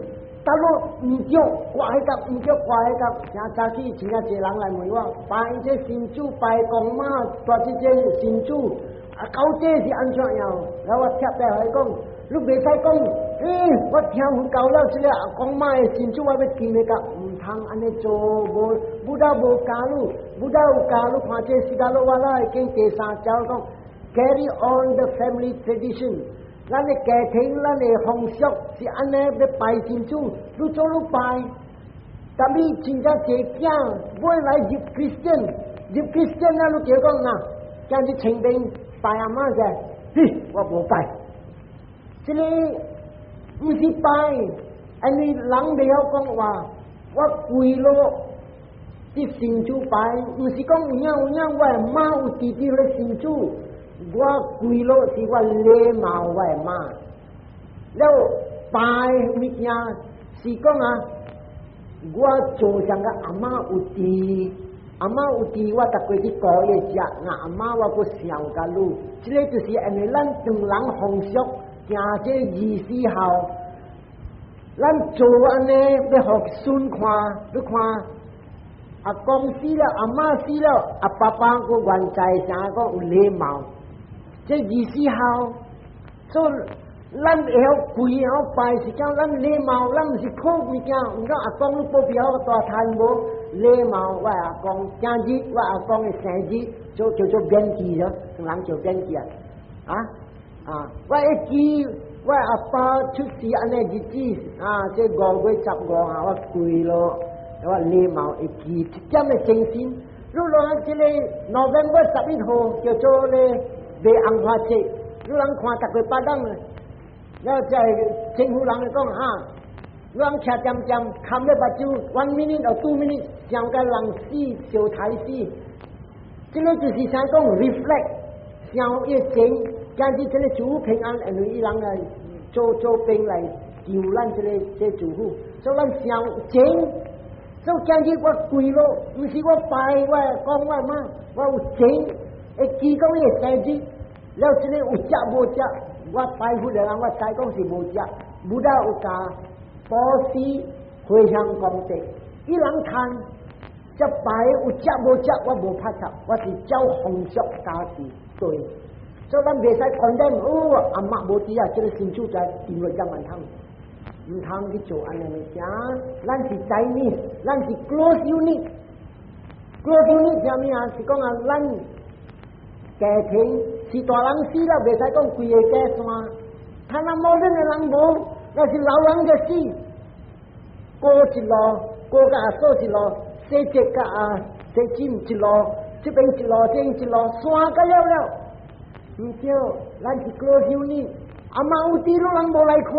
大佬毋對，掛彼個毋對，掛彼個，像早起真正濟人來問我，拜這神主拜公媽，大這這神主，啊，到底是按怎樣？然後我貼來予伊講，你袂使講，我聽佛教了，這個阿公媽的神主，我欲敬彼個，毋通按呢做，無，Buddha 無教你，Buddha 有教你看這釋迦羅瓦拉經第三章講，carry on the family tradition，咱的家庭，咱的風俗是按呢欲拜神主，你做你拜，但你真正濟囝尾來入 Christian，入 Christian 啊，你叫講啊，今日清明拜阿媽者，嘿，我無拜，這個毋是拜，因為人袂曉講話，我跪落佇神主拜，毋是講有影有影，我的媽有弟弟咧神主。我跪落是我禮貌我的媽，了拜物件是講啊，我做上個阿媽有佇，阿媽有佇，我逐過去顧伊食，那阿媽我閣想共你，這個就是因為咱唐人風俗，行這二四孝，咱做按呢欲予孫看，你看。阿公死了，阿媽死了，阿爸爸閣原在啥個有禮貌。這二四孝，所以咱會曉跪曉拜是講咱禮貌，咱毋是靠物件。毋講阿公你保庇我大趁無禮貌，我阿公今日我阿公的生日，就叫做免記咯，人叫免記啊。啊啊！我會記我阿爸出世按呢日子啊，這5月15啊，我跪咯，我禮貌會記一點的精神。你講這個 November 11號叫做咧賣紅花節，你人看逐個別人，了這政府人會講哈，你人徛恬恬，含咧目睭，one minute or 2 minute，想共人死相刣死，這個就是啥講 reflect，想伊情，今日這個主婦平安，因為伊人來做做兵來救咱這個這主婦，所以咱想情，所以今日我跪落，毋是我拜我講我媽，我有情，會記講伊的生日，了這個有食無食，我拜佛的人我知講是無食，Buddha 有教布施回向功德，伊人趁這拜有食無食，我無拍插，我是照風俗家事對，所以咱袂使condemn哦，阿媽無佇啊，這個神主在地獄兩萬趟。毋通去做按呢物件。咱是 Chinese，咱是 close unit。close unit 啥物啊？是講啊，咱家庭是大人死了，袂使講規个家散。他那無恁的人無，那是老人就死，過一路，過佮阿嫂一路，細姐佮阿細姊一路，這邊一路，這邊一路，散甲了了。毋對，咱是 close unit。阿媽有佇，攏人無來看，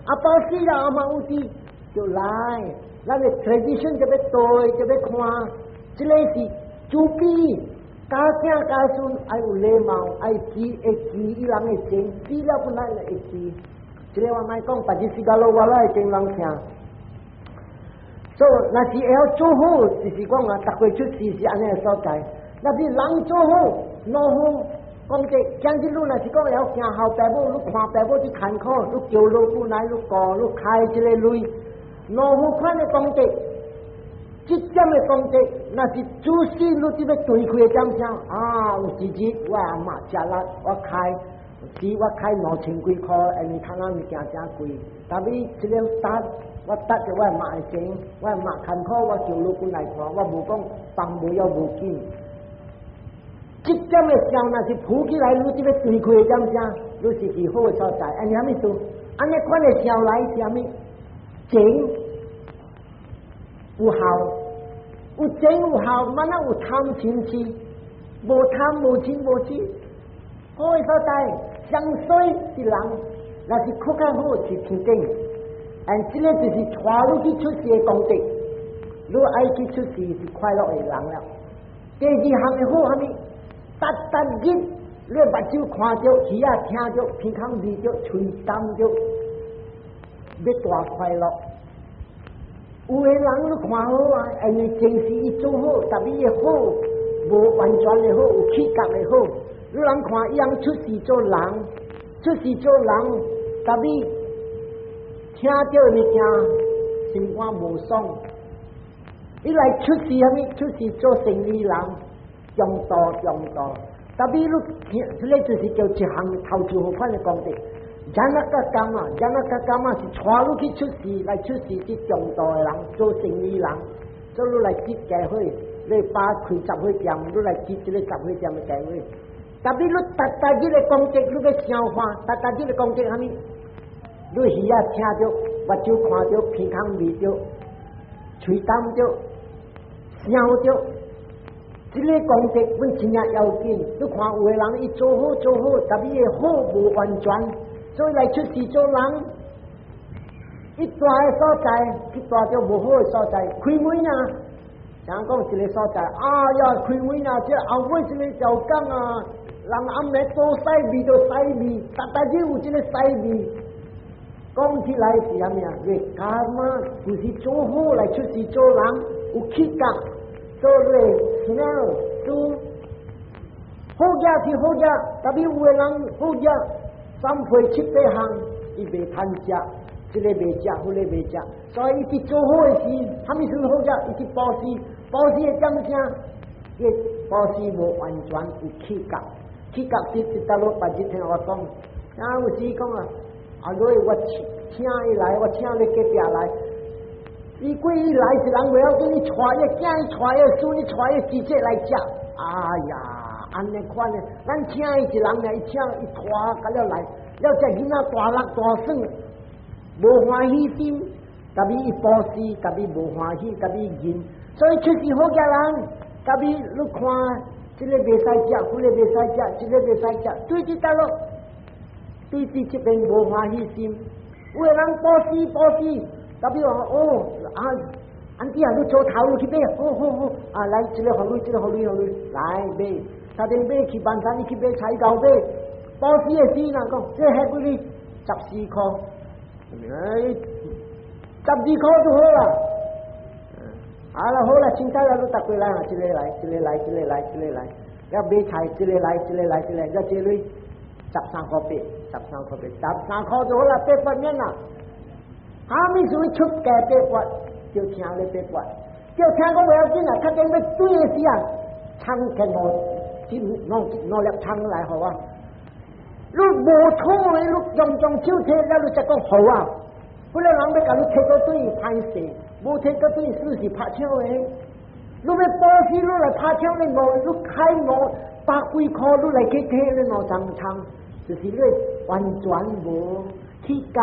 阿爸死了，阿媽有佇就來。咱的 tradition 就欲對，就欲看，這个是慈悲，家囝家孫愛有禮貌，愛記會記伊人的情，死了本來就會記。這个我莫講，別日時間落我來真人聽。所以若是會曉做好，就是講啊，逐個出世是按呢个所在。若是人做好，老好。講這今日你若是講會曉行孝爸母，你看爸母佇艱苦，你叫老母來，你顧，你開這个鐳，老虎款的功德，這點的功德，若是祖先你這欲對開的點聲啊，有一日我阿嬤食力，我開，是我開2000幾箍，因為趁仔物件誠貴，但是這个搭我搭著我阿嬤的錢，我阿嬤艱苦，我叫老君來看，我無講放無要無緊。這點的想若是浮起來，你這欲對開的點聲，你是佇好的所在。按呢啥物事？按呢款的想來是啥物？情有孝，有情有孝，嘛哪有貪嗔痴？無貪無嗔無痴，好的所在。上衰是人，若是較較好是天頂。但這个就是帶你去出世的功德。你愛去出世是快樂的人了。第二項的好啥物？逐逐日，你目睭看著，耳仔聽著，鼻孔聞著，喙擔著，欲大快樂。有的人你看好啊，因為前世伊做好，但伊的好無完全的好，有氣格的好。你人看伊人出世做人，出世做人，但伊聽著的物件心肝無爽。伊來出世啥物？出世做生意人。中道中道，特別你聽，這个就是叫一項頭一號款的功德。janaka kamma，janaka kamma 是帶你去出世，來出世佇中道的人，做生意人，做你來接家伙，你爸開雜貨店，你來接這个雜貨店的家伙。特別你逐逐日的功德，你欲消化，逐逐日的功德啥物？你耳仔聽著，目睭看著，鼻孔聞著，喙擔著，想著。這个功德阮真正要緊。你看有的人伊做好做好，但伊的好無完全，所以來出世做人。伊蹛的所在，去蹛著無好的所在，開門啊！像講一个所在，啊呀，開門啊！這後尾這个條工啊，人暗暝倒屎味就屎味，逐逐日有這个屎味。講起來是啥物啊？你 karma 就是做好來出世做人，有氣格。做你 smell 做好食是好食，特別有的人好食三歲七八項，伊袂貪食，這个袂食，彼个袂食，所以伊佇做好的事，啥物事好食，伊去布施，布施的點聲，伊布施無完全有氣格，氣格是佇倒落別日聽我講，啊有時講啊，啊落我請請伊來，我請你隔壁來。伊過伊來是人袂曉緊，伊帶伊囝，伊帶伊孫，伊帶伊姐姐來食。哎呀，按呢款的，咱請伊一人爾，伊請伊帶甲了來，了這囡仔大力大耍，無歡喜心，特別伊布施，特別無歡喜，特別仁，所以出世好額人，特別你看，這个袂使食，彼个袂使食，這个袂使食，對佇倒落，對佇這邊無歡喜心，有的人布施布施。特別話哦，啊，auntie 啊，你做頭路去買，好好好，啊來，這个予你，這个予你，予你，來買，他陣買去辦餐，你去買菜糕買，布施的時人講，這還幾你14箍，哎，12箍就好啦。啊啦好啦，凊彩啦，你逐過來啊，這个來，這個來，這個來，這個來，要買菜，這个來，這個來，這個來，要這類13箍8，13箍8，13箍就好啦，八百免啦。啥物事出家八法，就聽咧八法，就聽講袂要緊啦，較緊欲對的時啊，蔥給我，兩兩粒蔥來予我。你無錯的，你用用手提了，你才講好啊。彼個人欲共你提個對歹勢，無提個對死是拍槍的。你欲布施，你來拍槍，你五你開五百幾箍，你來去提你兩層倉，就是你完全無去教。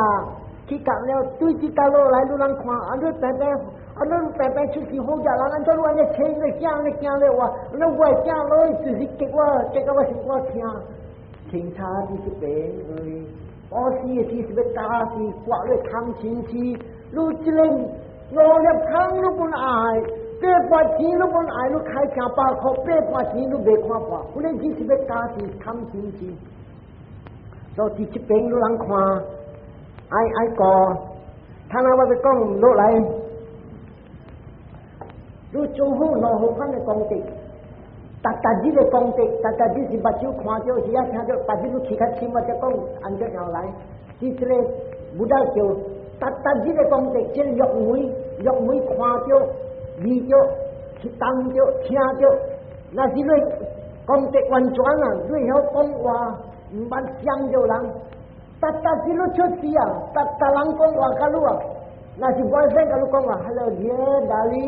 去教了，對這教落來，你人看，啊你白白，啊你白白出世好額人，按怎你按呢揣你驚你驚咧話，你我的囝落去就是激我，激到我心肝疼。清查佇這邊，布施的時是欲加持，刮你貪嗔痴，你這個五粒空你本愛，八百錢你本愛，你開成百箍，八百錢你袂看破，你只是欲加持貪嗔痴。所以佇這邊你人看。愛愛過，睇下我欲講落來，你做好兩好款的功德，逐逐日的功德，逐逐日是目睭看著，耳仔聽著，別日你去較深，我才講按怎樣來。是這個 Buddha 叫逐逐日的功德，這個六眼，六眼看著、聞著、動著、聽著，若是你功德完全啊，你會曉講話，毋捌傷著人。逐逐日你出事啊，逐逐人講話共你啊，若是 boyfriend 共你講話，Hello dear darling。